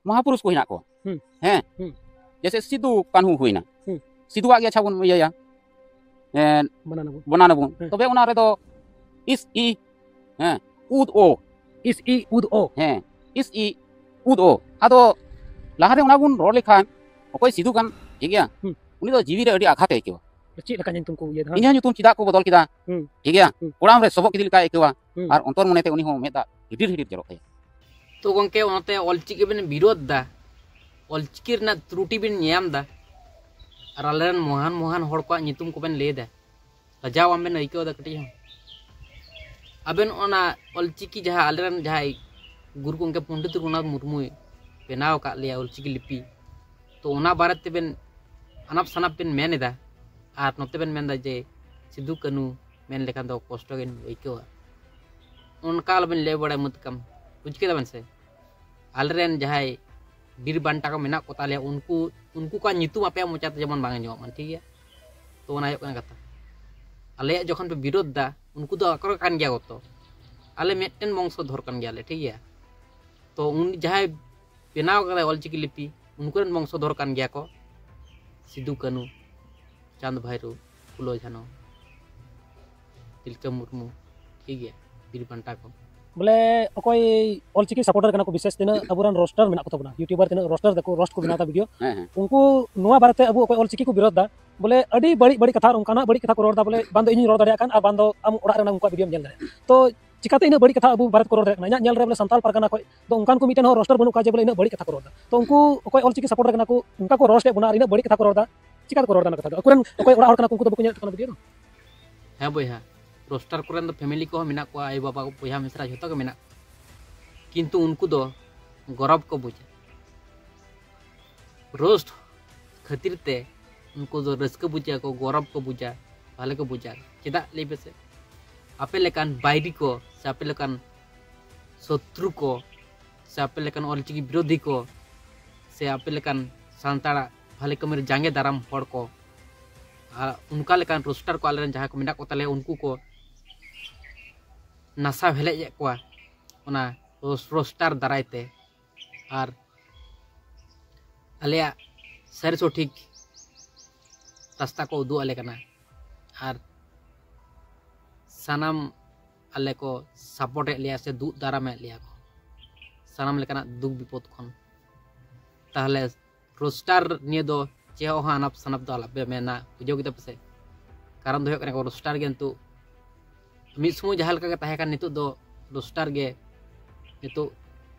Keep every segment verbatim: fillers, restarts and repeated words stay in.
ᱢᱚᱦᱟᱯᱩᱨᱩᱥ ᱠᱚ ᱦᱮᱱᱟᱜ ᱠᱚᱣᱟ᱾ ᱦᱩᱸ᱾ ᱦᱮᱸ᱾ ᱦᱩᱸ᱾ ᱡᱮᱭᱥᱮ ᱥᱤᱫᱩ ᱠᱟᱹᱱᱦᱩ ᱦᱩᱭᱱᱟ᱾ ᱦᱩᱸ᱾ ᱥᱤᱫᱩᱣᱟᱜ ᱜᱮ ᱟᱪᱪᱷᱟ ᱵᱚᱱ ᱤᱭᱟᱹᱭᱟ᱾ ᱮᱸ, ᱵᱟᱱᱟᱱ ᱟᱵᱚᱱ᱾ ᱵᱟᱱᱟᱱ ᱟᱵᱚᱱ᱾ ᱦᱮᱸ᱾ ᱛᱚᱵᱮ ᱚᱱᱟ ᱨᱮᱫᱚ ᱤᱥ ᱤ, ᱦᱮᱸ, ᱩᱫ ᱳ᱾ ᱤᱥ ᱤ ᱩᱫ ᱳ᱾ ᱦᱮᱸ, ᱤᱥ ᱤ ᱩᱫ ᱳ᱾ ᱟᱫᱚ ᱞᱟᱦᱟᱨᱮ ᱚᱱᱟ ᱵᱚᱱ ᱨᱚᱲ ᱞᱮᱠᱷᱟᱱ ᱚᱠᱚᱭ ᱥᱤᱫᱩ ᱠᱟᱱ, ᱴᱷᱤᱠ ᱜᱮᱭᱟ? ᱦᱩᱸ᱾ ᱩᱱᱤ ᱫᱚ ᱡᱤᱣᱤ ᱨᱮ ᱟᱹᱰᱤ ᱟᱜᱷᱟᱛ ᱮ ᱟᱹᱭᱠᱟᱹᱣᱟ᱾ ᱪᱮᱫ ᱞᱮᱠᱟ ᱧᱩᱛᱩᱢ ᱠᱚ ᱤᱭᱟᱹ ᱫᱟ? ᱤᱧᱟᱹᱜ ᱧᱩᱛᱩᱢ ᱪᱮᱫᱟᱜ ᱠᱚ ᱵᱚᱫᱚᱞ ᱠᱮᱫᱟ? ᱦᱩᱸ᱾ ᱴᱷᱤᱠ ᱜᱮᱭᱟ? ᱦᱩᱸ᱾ ᱠᱚᱲᱟᱢ ᱨᱮ ᱥᱚᱵᱚᱜ ᱠᱤᱫᱤ ᱞᱮᱠᱟᱭ ᱟᱹᱭᱠᱟᱹᱣᱟ᱾ ᱦᱩᱸ᱾ ᱟᱨ ᱚᱱᱛᱚᱨ ᱢᱚᱱᱮᱛᱮ ᱩᱱᱤ ᱦᱚᱸ ᱢᱮᱫ ᱫᱟᱜ ᱦᱤᱰᱤᱨ ᱦᱤᱰᱤᱨ ᱡᱚᱨᱚᱜ ᱛᱟᱭᱟ᱾ ᱛᱚ ᱜᱚᱝᱠᱮ, ᱚᱱᱟᱛᱮ ᱚᱞᱪᱤᱠᱤ ᱵᱮᱱ ᱵᱤᱨᱳᱫᱷ ᱫᱟ, ᱚᱞᱪᱤᱠᱤ ᱨᱮᱱᱟᱜ ᱛᱨᱩᱴᱤ ᱵᱮᱱ ᱧᱟᱢ ᱫᱟ, ᱟᱨ ᱟᱞᱮᱨᱮᱱ ᱢᱚᱦᱟᱱ ᱢᱚᱦᱟᱱ ᱦᱚᱲ ᱠᱚᱣᱟᱜ ᱧᱩᱛᱩᱢ ᱠᱚᱵᱮᱱ ᱞᱟᱹᱭ ᱫᱟ, ᱞᱟᱡᱟᱣ ᱵᱟᱝ ᱵᱮᱱ ᱟᱹᱭᱠᱟᱹᱣ ᱫᱟ ᱠᱟᱹᱴᱤᱡ ᱦᱚᱸ? ᱟᱵᱮᱱ ᱚᱱᱟ ᱚᱞᱪᱤᱠᱤ ᱡᱟᱦᱟᱸ ᱟᱞᱮᱨᱮᱱ ᱡᱟᱦᱟᱸᱭ ᱜᱩᱨᱩ ᱜᱚᱝᱠᱮ ᱯᱚᱱᱰᱤᱛ ᱨᱚᱜᱷᱩᱱᱟᱛᱷ ᱢᱩᱨᱢᱩᱭ ᱵᱮᱱᱟᱣ ᱟᱠᱟᱫ ᱞᱮᱭᱟ ᱚᱞᱪᱤᱠᱤ ᱞᱤᱯᱤ, ᱛᱚ ᱚᱱᱟ ᱵᱟᱨᱮ ᱛᱮᱵᱮᱱ ᱟᱱᱟᱯ ᱥᱟᱱᱟᱯ ᱵᱮᱱ ᱢᱮᱱ ᱮᱫᱟ, ᱟᱨ ᱱᱚᱛᱮ ᱵᱮᱱ ᱢᱮᱱᱫᱟ ᱡᱮ ᱥᱤᱫᱩ ᱠᱟᱹᱱᱩ ᱢᱮᱱ ᱞᱮᱠᱷᱟᱱ ᱫᱚ ᱠᱚᱥᱴᱚ ᱜᱮᱧ ᱟᱹᱭᱠᱟᱹᱣᱟ, ᱚᱱᱠᱟ ᱟᱞᱚᱵᱮᱱ ᱞᱟᱹᱭ ᱵᱟᱲᱟᱭᱟ᱾ ᱢᱟᱹᱛᱠᱟᱢ ᱵᱩᱡᱽ ᱠᱮᱫᱟ ᱵᱮᱱ ᱥᱮ? ᱟᱞᱮᱨᱮᱱ ᱡᱟᱦᱟᱸᱭ ᱵᱤᱨ ᱵᱟᱱᱴᱟ ᱠᱚ ᱢᱮᱱᱟᱜ ᱠᱚ ᱛᱟᱞᱮᱭᱟ, ᱩᱱᱠᱩ, ᱩᱱᱠᱩ ᱠᱚᱣᱟᱜ ᱧᱩᱛᱩᱢ ᱟᱯᱮᱭᱟᱜ ᱢᱚᱪᱟᱛᱮ ᱡᱮᱢᱚᱱ ᱵᱟᱝ ᱟᱸᱡᱚᱢᱚᱜ ᱢᱟ, ᱴᱷᱤᱠ ᱜᱮᱭᱟ? ᱛᱚ ᱚᱱᱟ ᱦᱩᱭᱩᱜ ᱠᱟᱱᱟ ᱠᱟᱛᱷᱟ᱾ ᱟᱞᱮᱭᱟᱜ ᱡᱚᱠᱷᱚᱱ ᱯᱮ ᱵᱤᱨᱳᱫᱷ ᱫᱟ, ᱩᱱᱠᱩ ᱫᱚ ᱟᱠᱚ ᱠᱟᱱ ᱜᱮᱭᱟ ᱠᱚ ᱛᱚ᱾ ᱟᱞᱮ ᱢᱤᱫᱴᱮᱱ ᱵᱚᱝᱥᱚ ᱫᱷᱚᱨ ᱠᱟᱱ ᱜᱮᱭᱟᱞᱮ, ᱴᱷᱤᱠ ᱜᱮᱭᱟ? ᱛᱚ ᱩᱱᱤ ᱡᱟᱦᱟᱸᱭ ᱵᱮᱱᱟᱣ ᱠᱟᱫᱟᱭ ᱚᱞᱪᱤᱠᱤ ᱞᱤᱯᱤ, ᱩᱱᱠᱩ ᱨᱮᱱ ᱵᱚᱝᱥᱚ ᱫᱷᱚᱨ ᱠᱟᱱ ᱜᱮᱭᱟ ᱠᱚ ᱥᱤᱫᱩ ᱠᱟᱹᱱᱩ, ᱪᱟᱸᱫᱽ ᱵᱷᱟᱭᱨᱳ, ᱯᱷᱩᱞᱳ ᱡᱷᱟᱱᱳ, ᱛᱤᱞᱠᱟᱹ ᱢᱩᱨᱢᱩ, ᱴᱷᱤᱠ ᱜᱮᱭᱟ, ᱵᱤᱨ ᱵᱟᱱᱴᱟ ᱠᱚ᱾ ᱵᱚᱞᱮ ᱚᱠᱚᱭ ᱚᱞᱪᱤᱠᱤ ᱥᱟᱯᱳᱨᱴᱟᱨ ᱠᱟᱱᱟ ᱠᱚ, ᱵᱤᱥᱮᱥ ᱛᱤᱱᱟᱹᱜ ᱟᱵᱚᱨᱮᱱ ᱨᱳᱥᱴᱟᱨ ᱢᱮᱱᱟᱜ ᱠᱚ ᱛᱟᱵᱚᱱᱟ, ᱭᱩᱴᱩᱵᱟᱨ ᱛᱤᱱᱟᱹᱜ ᱨᱳᱥᱴᱟᱨ ᱫᱟᱠᱚ, ᱨᱳᱥᱴ ᱠᱚ ᱵᱮᱱᱟᱣ ᱮᱫᱟ ᱵᱷᱤᱰᱤᱭᱳ, ᱦᱮᱸ, ᱦᱮᱸ᱾ ᱩᱱᱠᱩ ᱱᱚᱣᱟ ᱵᱟᱨᱮᱛᱮ ᱟᱵᱚ ᱚᱠᱚᱭ ᱚᱞᱪᱤᱠᱤ ᱠᱚ ᱵᱤᱨᱳᱫᱷ ᱫᱟ, ᱵᱚᱞᱮ ᱟᱹᱰᱤ ᱵᱟᱹᱲᱤᱡ ᱵᱟᱹᱲᱤᱡ ᱠᱟᱛᱷᱟ ᱟᱨ ᱚᱱᱠᱟᱱᱟᱜ ᱵᱟᱹᱲᱤᱡ ᱠᱟᱛᱷᱟ ᱠᱚ ᱨᱚᱲ ᱫᱟ, ᱵᱚᱞᱮ ᱵᱟᱝ ᱫᱚ ᱤᱧ ᱨᱚᱲ ᱫᱟᱲᱮᱭᱟᱜ ᱠᱟᱱ ᱟᱨ ᱵᱟᱝ ᱫᱚ ᱟᱢ ᱚᱲᱟᱜ ᱨᱮᱱᱟᱜ ᱩᱱᱠᱩᱣᱟᱜ ᱵᱷᱤᱰᱤᱭᱳᱢ ᱧᱮᱞ ᱫᱟᱲᱮᱭᱟᱜᱼᱟ᱾ ᱛᱚ ᱪᱤᱠᱟᱹᱛᱮ ᱤᱱᱟᱹᱜ ᱵᱟᱹᱲᱤᱡ ᱠᱟᱛᱷᱟ ᱟᱵᱚ ᱵᱟᱨᱮ ᱛᱮᱠᱚ ᱨᱚᱲ ᱫᱟᱲᱮᱭᱟᱜ ᱠᱟᱱᱟ? ᱤᱧᱟᱹᱜ ᱧᱮᱞ ᱨᱮ ᱵᱚᱞᱮ ᱥᱟᱱᱛᱟᱲ ᱯᱟᱨᱜᱟᱱᱟ ᱠᱷᱚᱡ ᱫᱚ ᱚᱱᱠᱟᱱ ᱠᱚ ᱢᱤᱫᱴᱮᱱ ᱦᱚᱸ ᱨᱳᱥᱴᱟᱨ ᱵᱟᱹᱱᱩᱜ ᱠᱚᱣᱟ ᱡᱮ ᱵᱚᱞᱮ ᱤᱱᱟᱹᱜ ᱵᱟᱹᱲᱤᱡ ᱠᱟᱛᱷᱟ ᱠᱚ ᱨᱚᱲ ᱫᱟ᱾ ᱛᱚ ᱩᱱᱠᱩ ᱚᱠᱚᱭ ᱚᱞᱪᱤᱠᱤ ᱥᱟᱯᱳᱨᱴᱟᱨ ᱠᱟᱱᱟ ᱠᱚ, ᱚᱱᱠᱟ ᱠᱚ ᱨᱳᱥᱴ ᱮᱫ ᱵᱚᱱᱟ ᱟᱨ ᱤᱱᱟᱹᱜ ᱵᱟᱹᱲᱤᱡ ᱠᱟᱛᱷᱟ ᱠᱚ ᱨᱚᱲ ᱫᱟ, ᱪᱤᱠᱟᱹ ᱛᱮᱠᱚ ᱨᱚᱲ ᱫᱟ ᱚᱱᱟ ᱠᱟᱛᱷᱟ ᱫᱚ? ᱟᱠᱚᱨᱮᱱ ᱚᱠᱚᱭ ᱚᱲᱟᱜ ᱦᱚᱲ ᱠᱟᱱᱟ ᱠᱚ, ᱩᱱᱠᱩ ᱫᱚ ᱵᱟᱠᱚ ᱧᱮᱞᱮᱫ ᱠᱟᱱᱟ ᱵᱷᱤᱰᱤᱭᱳ ᱫᱚ? ᱦᱮᱸ ᱵᱚᱭᱦᱟ, ᱨᱳᱥᱴᱟᱨ ᱠᱚᱨᱮᱱ ᱫᱚ ᱯᱷᱮᱢᱮᱞᱤ ᱠᱚᱦᱚᱸ ᱢᱮᱱᱟᱜ ᱠᱚᱣᱟ, ᱟᱭᱳ ᱵᱟᱵᱟ ᱠᱚ, ᱵᱚᱭᱦᱟ ᱢᱤᱥᱨᱟ ᱡᱷᱚᱛᱚ ᱜᱮ ᱢᱮᱱᱟᱜ ᱠᱚᱣᱟ, ᱠᱤᱱᱛᱩ ᱩᱱᱠᱩ ᱫᱚ ᱜᱚᱨᱚᱵᱽ ᱠᱚ ᱵᱩᱡᱟ᱾ ᱨᱳᱥᱴ ᱠᱷᱟᱹᱛᱤᱨ ᱛᱮ ᱩᱱᱠᱩ ᱫᱚ ᱨᱟᱹᱥᱠᱟᱹ ᱵᱩᱡᱟ ᱠᱚ, ᱜᱚᱨᱚᱵᱽ ᱠᱚ ᱵᱩᱡᱟ, ᱵᱷᱟᱞᱮ ᱠᱚ ᱵᱩᱡᱟ᱾ ᱪᱮᱫᱟᱜ ᱞᱟᱹᱭ ᱯᱮᱥᱮ? ᱟᱯᱮ ᱞᱮᱠᱟᱱ ᱵᱟᱭᱨᱤ ᱠᱚ ᱥᱮ ᱟᱯᱮ ᱞᱮᱠᱟᱱ ᱥᱚᱛᱨᱩ ᱠᱚ ᱥᱮ ᱟᱯᱮ ᱞᱮᱠᱟᱱ ᱚᱞᱪᱤᱠᱤ ᱵᱤᱨᱳᱫᱷᱤ ᱠᱚ ᱥᱮ ᱟᱯᱮ ᱞᱮᱠᱟᱱ ᱥᱟᱱᱛᱟᱲᱟᱜ ᱵᱷᱟᱞᱮ ᱠᱟᱹᱢᱤ ᱨᱮ ᱡᱟᱸᱜᱮ ᱫᱟᱨᱟᱢ ᱦᱚᱲ ᱠᱚ, ᱟᱨ ᱚᱱᱠᱟ ᱞᱮᱠᱟᱱ ᱨᱳᱥᱴᱟᱨ ᱠᱚ ᱟᱞᱮᱨᱮᱱ ᱡᱟᱦᱟᱸᱭ ᱠᱚ ᱢᱮᱱᱟᱜ ᱠᱚ ᱛᱟᱞᱮᱭᱟ, ᱩᱱᱠᱩ ᱠᱚ ᱱᱟᱥᱟᱣ ᱦᱮᱞᱮᱡ ᱮᱫ ᱠᱚᱣᱟ ᱚᱱᱟ ᱨᱳᱥ-, ᱨᱳᱥᱴᱟᱨ ᱫᱟᱨᱟᱭ ᱛᱮ᱾ ᱟᱨ ᱟᱞᱮᱭᱟᱜ ᱥᱟᱹᱨᱤ ᱥᱚᱴᱷᱤᱠ ᱨᱟᱥᱛᱟ ᱠᱚ ᱩᱫᱩᱜ ᱟᱞᱮ ᱠᱟᱱᱟ ᱟᱨ ᱥᱟᱱᱟᱢ ᱟᱞᱮ ᱠᱚ ᱥᱟᱯᱳᱨᱴ ᱮᱫ ᱞᱮᱭᱟ ᱥᱮ ᱫᱩᱜ ᱫᱟᱨᱟᱢᱮᱫ ᱞᱮᱭᱟ ᱠᱚ ᱥᱟᱱᱟᱢ ᱞᱮᱠᱟᱱᱟᱜ ᱫᱩᱠ ᱵᱤᱯᱚᱫ ᱠᱷᱚᱱ᱾ ᱛᱟᱦᱚᱞᱮ ᱨᱳᱥᱴᱟᱨ ᱱᱤᱭᱟᱹ ᱫᱚ ᱪᱮᱫ ᱦᱚᱸ ᱟᱱᱟᱯ ᱥᱟᱱᱟᱯ ᱫᱚ ᱟᱞᱚᱯᱮ ᱢᱮᱱᱟ, ᱵᱩᱡᱷᱟᱹᱣ ᱠᱮᱫᱟ ᱯᱮᱥᱮ? ᱠᱟᱨᱚᱱ ᱫᱚ ᱦᱩᱭᱩᱜ ᱠᱟᱱᱟ ᱨᱳᱥᱴᱟᱨ ᱜᱮ ᱱᱤᱛᱚᱜ ᱢᱤᱫ ᱥᱚᱢᱚᱭ ᱡᱟᱦᱟᱸ ᱞᱮᱠᱟ ᱜᱮ ᱛᱟᱦᱮᱸ ᱠᱟᱱ, ᱱᱤᱛᱚᱜ ᱫᱚ ᱨᱳᱥᱴᱟᱨ ᱜᱮ ᱱᱤᱛᱚᱜ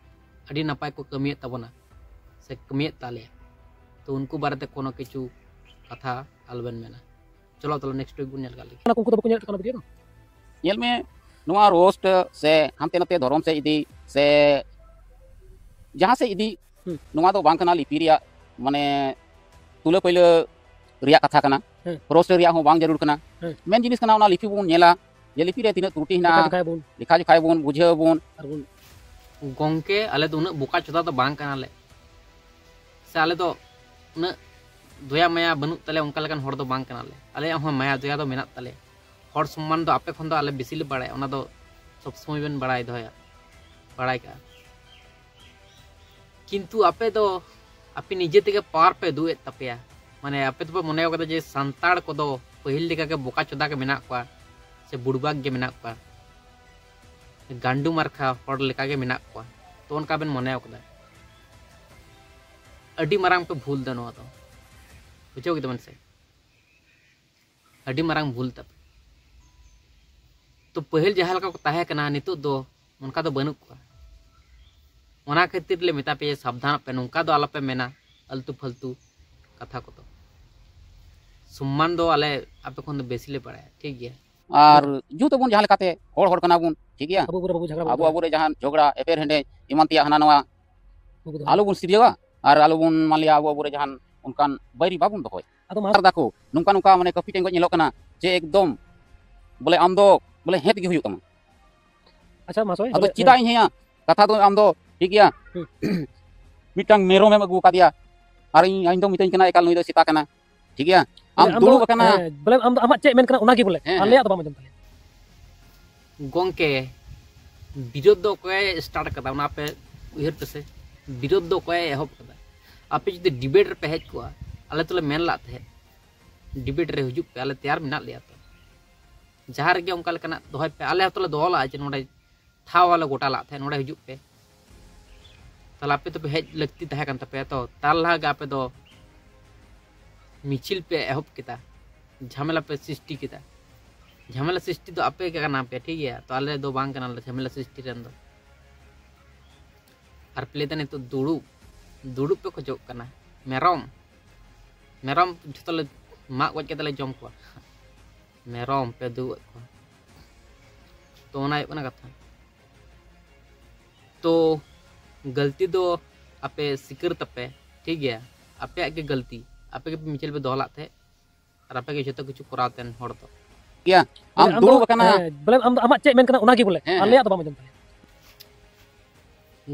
ᱟᱹᱰᱤ ᱱᱟᱯᱟᱭ ᱠᱚ ᱠᱟᱹᱢᱤᱭᱮᱫ ᱛᱟᱵᱚᱱᱟ ᱥᱮ ᱠᱟᱹᱢᱤᱭᱮᱫ ᱛᱟᱞᱮᱭᱟ᱾ ᱛᱚ ᱩᱱᱠᱩ ᱵᱟᱨᱮᱛᱮ ᱠᱳᱱᱳ ᱠᱤᱪᱷᱩ ᱠᱟᱛᱷᱟ ᱟᱞᱚᱵᱮᱱ ᱢᱮᱱᱟ᱾ ᱪᱚᱞᱚ ᱛᱟᱦᱞᱮ ᱱᱮᱠᱥᱴ ᱩᱭᱤᱠ ᱵᱚᱱ ᱧᱮᱞ ᱠᱟᱜ ᱞᱮᱜᱮ᱾ ᱚᱱᱟ ᱠᱚ ᱩᱱᱠᱩ ᱫᱚ ᱵᱟᱠᱚ ᱧᱮᱞᱮᱫ ᱠᱟᱱᱟ ᱵᱷᱤᱰᱤᱭᱳ ᱫᱚ? ᱧᱮᱞ ᱢᱮ, ᱱᱚᱣᱟ ᱨᱳᱥᱴ ᱥᱮ ᱦᱟᱱᱛᱮ ᱱᱟᱛᱮ ᱫᱷᱚᱨᱚᱢ ᱥᱮᱫ ᱤᱫᱤ ᱥᱮ ᱡᱟᱦᱟᱸ ᱥᱮᱫ ᱤᱫᱤ, ᱦᱩᱸ᱾ ᱱᱚᱣᱟ ᱫᱚ ᱵᱟᱝ ᱠᱟᱱᱟ ᱞᱤᱯᱤ ᱨᱮᱭᱟᱜ, ᱢᱟᱱᱮ, ᱛᱩᱞᱟᱹ ᱯᱟᱹᱭᱞᱟᱹ ᱨᱮᱭᱟᱜ ᱠᱟᱛᱷᱟ ᱠᱟᱱᱟ᱾ ᱦᱮᱸ᱾ ᱨᱳᱥᱴ ᱨᱮᱭᱟᱜ ᱦᱚᱸ ᱵᱟᱝ ᱡᱟᱹᱨᱩᱲ ᱠᱟᱱᱟ᱾ ᱦᱮᱸ᱾ ᱢᱮᱱ ᱡᱤᱱᱤᱥ ᱠᱟᱱᱟ, ᱚᱱᱟ ᱞᱤᱯᱤ ᱵᱚᱱ ᱧᱮᱞᱟ ᱡᱮ ᱞᱤᱯᱤ ᱨᱮ ᱛᱤᱱᱟᱹᱜ ᱛᱨᱩᱴᱤ ᱞᱮᱠᱷᱟ ᱦᱮᱱᱟᱜᱼᱟ, ᱡᱚᱠᱷᱟᱭ ᱵᱚᱱ᱾ ᱞᱮᱠᱷᱟ ᱡᱚᱠᱷᱟᱭ ᱵᱚᱱ, ᱵᱩᱡᱷᱟᱹᱣ ᱟᱵᱚᱱ᱾ ᱟᱨ ᱵᱚᱱ ᱜᱚᱝᱠᱮ, ᱟᱞᱮ ᱫᱚ ᱩᱱᱟᱹᱜ ᱵᱚᱠᱟ ᱪᱚᱫᱟ ᱫᱚ ᱵᱟᱝ ᱠᱟᱱᱟᱞᱮ, ᱥᱮ ᱟᱞᱮ ᱫᱚ ᱩᱱᱟᱹᱜ ᱫᱚᱭᱟ ᱢᱟᱭᱟ ᱵᱟᱹᱱᱩᱜ ᱛᱟᱞᱮᱭᱟ, ᱚᱱᱠᱟ ᱞᱮᱠᱟᱱ ᱦᱚᱲ ᱫᱚ ᱵᱟᱝ ᱠᱟᱱᱟᱞᱮ᱾ ᱟᱞᱮᱭᱟᱜ ᱦᱚᱸ ᱢᱟᱭᱟ ᱫᱚᱭᱟ ᱫᱚ ᱢᱮᱱᱟᱜ ᱛᱟᱞᱮᱭᱟ᱾ ᱦᱚᱲ ᱥᱚᱢᱢᱟᱱ ᱫᱚ ᱟᱯᱮ ᱠᱷᱚᱱ ᱫᱚ ᱟᱞᱮ ᱵᱮᱥᱤ ᱞᱮ ᱵᱟᱲᱟᱭᱟ, ᱚᱱᱟ ᱫᱚ ᱥᱚᱵ ᱥᱚᱢᱚᱭ ᱵᱮᱱ ᱵᱟᱲᱟᱭ ᱫᱚᱦᱚᱭᱟ, ᱵᱟᱲᱟᱭ ᱠᱟᱜᱼᱟ᱾ ᱠᱤᱱᱛᱩ ᱟᱯᱮ ᱫᱚ ᱟᱯᱮ ᱱᱤᱡᱮ ᱛᱮᱜᱮ ᱯᱟᱣᱟᱨ ᱯᱮ ᱩᱫᱩᱜ ᱮᱫ ᱛᱟᱯᱮᱭᱟ᱾ ᱢᱟᱱᱮ, ᱟᱯᱮ ᱫᱚᱯᱮ ᱢᱚᱱᱮ ᱠᱟᱫᱟ ᱡᱮ ᱥᱟᱱᱛᱟᱲ ᱠᱚᱫᱚ ᱯᱟᱹᱦᱤᱞ ᱞᱮᱠᱟ ᱜᱮ ᱵᱚᱠᱟ ᱪᱚᱫᱟ ᱜᱮ ᱢᱮᱱᱟᱜ ᱠᱚᱣᱟ ᱥᱮ ᱵᱩᱲᱵᱟᱠ ᱜᱮ ᱢᱮᱱᱟᱜ ᱠᱚᱣᱟ, ᱜᱟᱱᱰᱩ ᱢᱟᱨᱠᱷᱟ ᱦᱚᱲ ᱞᱮᱠᱟ ᱜᱮ ᱢᱮᱱᱟᱜ ᱠᱚᱣᱟ, ᱛᱚ ᱚᱱᱠᱟ ᱵᱮᱱ ᱢᱚᱱᱮ ᱠᱟᱫᱟ᱾ ᱟᱹᱰᱤ ᱢᱟᱨᱟᱝ ᱯᱮ ᱵᱷᱩᱞ ᱫᱟ ᱱᱚᱣᱟ ᱫᱚ, ᱵᱩᱡᱷᱟᱹᱣ ᱠᱮᱫᱟ ᱵᱮᱱ ᱥᱮ? ᱟᱹᱰᱤ ᱢᱟᱨᱟᱝ ᱵᱷᱩᱞ ᱛᱟᱯᱮ᱾ ᱛᱚ ᱯᱟᱹᱦᱤᱞ ᱡᱟᱦᱟᱸ ᱞᱮᱠᱟ ᱠᱚ ᱛᱟᱦᱮᱸ ᱠᱟᱱᱟ, ᱱᱤᱛᱚᱜ ᱫᱚ ᱚᱱᱠᱟ ᱫᱚ ᱵᱟᱹᱱᱩᱜ ᱠᱚᱣᱟ᱾ ᱚᱱᱟ ᱠᱷᱟᱹᱛᱤᱨ ᱞᱮ ᱢᱮᱛᱟ ᱯᱮᱭᱟ, ᱥᱟᱵᱫᱷᱟᱱᱚᱜ ᱯᱮ, ᱱᱚᱝᱠᱟ ᱫᱚ ᱟᱞᱚᱯᱮ ᱢᱮᱱᱟ ᱟᱹᱞᱛᱩ ᱯᱷᱟᱹᱞᱛᱩ ᱠᱟᱛᱷᱟ ᱠᱚᱫᱚ᱾ ᱥᱚᱢᱢᱟᱱ ᱫᱚ ᱟᱞᱮ ᱟᱯᱮ ᱠᱷᱚᱱ ᱫᱚ ᱵᱮᱥᱤ ᱞᱮ ᱵᱟᱲᱟᱭᱟ, ᱴᱷᱤᱠ ᱜᱮᱭᱟ? ᱟᱨ ᱡᱩᱛ ᱟᱵᱚᱱ ᱡᱟᱦᱟᱸ ᱞᱮᱠᱟᱛᱮ, ᱦᱚᱲ ᱦᱚᱲ ᱠᱟᱱᱟ ᱵᱚᱱ, ᱴᱷᱤᱠ ᱜᱮᱭᱟ? ᱟᱵᱚ ᱟᱵᱚᱨᱮ ᱵᱟᱵᱚ ᱡᱷᱟᱜᱽᱲᱟ ᱵᱟᱵᱚ ᱟᱵᱚ ᱫᱚᱦᱚᱭᱟ᱾ ᱟᱵᱚᱨᱮ ᱡᱟᱦᱟᱸ ᱡᱷᱚᱜᱽᱲᱟ ᱮᱯᱮᱨ ᱦᱮᱸᱰᱮᱡ ᱮᱢᱟᱱ ᱛᱮᱭᱟᱜ ᱦᱟᱱᱟ ᱱᱟᱣᱟ ᱵᱟᱵᱚ ᱫᱚᱦᱚᱭᱟ᱾ ᱟᱞᱚ ᱵᱚᱱ ᱥᱤᱨᱡᱟᱹᱣᱟ᱾ ᱟᱨ ᱟᱞᱚ ᱵᱚᱱ, ᱢᱟᱱ ᱞᱤᱭᱟ, ᱟᱵᱚ ᱟᱵᱚᱨᱮ ᱡᱟᱦᱟᱸ ᱚᱱᱠᱟᱱ ᱵᱟᱹᱭᱨᱤ ᱵᱟᱵᱚᱱ ᱫᱚᱦᱚᱭᱟ᱾ ᱟᱫᱚ ᱢᱟ ᱟᱨ ᱫᱟᱠᱚ ᱱᱚᱝᱠᱟ ᱱᱚᱝᱠᱟ ᱢᱟᱱᱮ ᱠᱟᱹᱯᱤ ᱴᱮᱸᱜᱚᱡ ᱧᱮᱞᱚᱜ ᱠᱟᱱᱟ ᱡᱮ ᱮᱠᱫᱚᱢ ᱵᱚᱞᱮ ᱟᱢ ᱫᱚ ᱵᱚᱞᱮ ᱦᱮᱸ ᱛᱮᱜᱮ ᱦᱩᱭᱩᱜ ᱛᱟᱢᱟ᱾ ᱟᱪᱪᱷᱟ, ᱢᱟᱥᱚᱭ, ᱟᱫᱚ ᱵᱚᱞᱮ, ᱪᱮᱫᱟᱜ ᱦᱮᱸ᱾ ᱤᱧ ᱦᱮᱸᱭᱟ? ᱠᱟᱛᱷᱟ ᱫᱚ ᱟᱢ ᱫᱚ ᱴᱷᱤᱠ ᱜᱮᱭᱟ᱾ ᱦᱩᱸ᱾ ᱢᱤᱫᱴᱟᱝ ᱢᱮᱨᱚᱢᱮᱢ ᱟᱹᱜᱩ ᱟᱠᱟᱫᱮᱭᱟ ᱟᱨ ᱤᱧ, ᱤᱧ ᱫᱚ ᱢᱤᱛᱟᱹᱧ ᱠᱟᱱᱟ ᱮᱠᱟᱞ ᱱᱩᱭ ᱫᱚ ᱥᱮᱛᱟ ᱠᱟᱱᱟ᱾ ᱴᱷᱤᱠ ᱜᱮᱭᱟ? ᱟᱢ ᱵᱚᱞᱮ ᱟᱢ ᱫᱚ, ᱫᱩᱲᱩᱵ ᱟᱠᱟᱱᱟ᱾ ᱦᱮᱸ, ᱵᱚᱞᱮ ᱟᱢ ᱫᱚ ᱟᱢᱟᱜ ᱪᱮᱫ ᱢᱮᱱ ᱠᱟᱱᱟ ᱚᱱᱟᱜᱮ ᱵᱚᱞᱮ, ᱦᱮᱸ, ᱟᱞᱮᱭᱟᱜ ᱦᱮᱸ᱾ ᱫᱚ ᱵᱟᱢ ᱟᱸᱡᱚᱢ ᱛᱟᱞᱮᱭᱟ᱾ ᱜᱚᱝᱠᱮ, ᱵᱤᱨᱳᱫᱷ ᱫᱚ ᱚᱠᱚᱭᱮ start ᱠᱟᱫᱟ? ᱚᱱᱟ ᱟᱯᱮ ᱩᱭᱦᱟᱹᱨ ᱯᱮᱥᱮ, ᱵᱤᱨᱳᱫᱷ ᱫᱚ ᱚᱠᱚᱭᱮ ᱮᱦᱚᱵ ᱠᱟᱫᱟ? ᱟᱯᱮ ᱡᱩᱫᱤ ᱰᱤᱵᱮᱴ ᱨᱮᱯᱮ ᱦᱮᱡ ᱠᱚᱜᱼᱟ, ᱟᱞᱮ ᱛᱚᱞᱮ ᱢᱮᱱ ᱞᱟᱜ ᱛᱟᱦᱮᱸᱫ, ᱰᱤᱵᱮᱴ ᱨᱮ ᱦᱤᱡᱩᱜ ᱯᱮ, ᱟᱞᱮ ᱛᱮᱭᱟᱨ ᱢᱮᱱᱟᱜ ᱞᱮᱭᱟ᱾ ᱛᱚ ᱡᱟᱦᱟᱸ ᱨᱮᱜᱮ ᱚᱱᱠᱟ ᱞᱮᱠᱟᱱᱟᱜ ᱫᱚᱦᱚᱭ ᱯᱮ, ᱟᱞᱮ ᱦᱚᱸᱛᱚᱞᱮ ᱫᱚᱦᱚ ᱞᱟᱜᱼᱟ ᱡᱮ ᱱᱚᱰᱮ ᱴᱷᱟᱶ ᱦᱚᱸᱞᱮ ᱜᱚᱴᱟ ᱞᱟᱜ ᱛᱟᱦᱮᱸᱫ, ᱱᱚᱰᱮ ᱦᱤᱡᱩᱜ ᱯᱮ᱾ ᱛᱟᱦᱞᱮ ᱟᱯᱮ ᱫᱚᱯᱮ ᱦᱮᱡ ᱞᱟᱹᱠᱛᱤ ᱛᱟᱦᱮᱸ ᱠᱟᱱ ᱛᱟᱯᱮᱭᱟ᱾ ᱛᱚ ᱛᱟᱨ ᱞᱟᱦᱟ ᱜᱮ ᱟᱯᱮ ᱫᱚ ᱢᱤᱪᱷᱤᱞ ᱯᱮ ᱮᱦᱚᱵ ᱠᱮᱫᱟ, ᱡᱷᱟᱢᱮᱞᱟ ᱯᱮ ᱥᱨᱤᱥᱴᱤ ᱠᱮᱫᱟ᱾ ᱡᱷᱟᱢᱮᱞᱟ ᱥᱨᱤᱥᱴᱤ ᱫᱚ ᱟᱯᱮ ᱜᱮ ᱠᱟᱱᱟ ᱯᱮ, ᱴᱷᱤᱠ ᱜᱮᱭᱟ? ᱛᱚ ᱟᱞᱮ ᱫᱚ ᱵᱟᱝ ᱠᱟᱱᱟᱞᱮ ᱡᱷᱟᱢᱮᱞᱟ ᱥᱨᱤᱥᱴᱤ ᱨᱮᱱ ᱫᱚ᱾ ᱟᱨ ᱯᱮ ᱞᱟᱹᱭᱫᱟ ᱱᱤᱛᱚᱜ ᱫᱩᱲᱩᱵ, ᱫᱩᱲᱩᱵ ᱯᱮ ᱠᱷᱚᱡᱚᱜ ᱠᱟᱱᱟ᱾ ᱢᱮᱨᱚᱢ, ᱢᱮᱨᱚᱢ ᱡᱷᱚᱛᱚ ᱞᱮ ᱢᱟᱜ ᱜᱚᱡ ᱠᱟᱛᱮ ᱞᱮ ᱡᱚᱢ ᱠᱚᱣᱟ᱾ ᱢᱮᱨᱚᱢ ᱯᱮ ᱫᱩᱲᱩᱵ ᱮᱫ ᱠᱚᱣᱟ᱾ ᱛᱚ ᱚᱱᱟ ᱦᱩᱭᱩᱜ ᱠᱟᱱᱟ ᱠᱟᱛᱷᱟ᱾ ᱛᱚ ᱜᱟᱹᱞᱛᱤ ᱫᱚ ᱟᱯᱮ ᱥᱤᱠᱟᱹᱨ ᱛᱟᱯᱮ, ᱴᱷᱤᱠ ᱜᱮᱭᱟ? ᱟᱯᱮᱭᱟᱜ ᱜᱮ ᱜᱟᱹᱞᱛᱤ, ᱟᱯᱮ ᱜᱮ ᱢᱤᱪᱷᱤᱞ ᱯᱮ ᱫᱚᱦᱚ ᱞᱟᱜ ᱛᱟᱦᱮᱸᱫ ᱟᱨ ᱟᱯᱮ ᱜᱮ ᱡᱷᱚᱛᱚ ᱠᱤᱪᱷᱩ ᱠᱚᱨᱟᱣ ᱛᱮᱱ ᱦᱚᱲ ᱫᱚ᱾ ᱜᱮᱭᱟ᱾ ᱟᱢ ᱵᱚᱞᱮ ᱟᱢ ᱫᱩᱲᱩᱵ ᱫᱚ, ᱟᱠᱟᱱᱟ᱾ ᱦᱮᱸ, ᱵᱚᱞᱮ ᱟᱢ ᱫᱚ ᱟᱢᱟᱜ ᱪᱮᱫ ᱢᱮᱱ ᱠᱟᱱᱟ ᱚᱱᱟᱜᱮ ᱵᱚᱞᱮ, ᱦᱮᱸ, ᱟᱞᱮᱭᱟᱜ ᱫᱚ ᱵᱟᱢ ᱟᱸᱡᱚᱢ ᱛᱟᱞᱮᱭᱟ᱾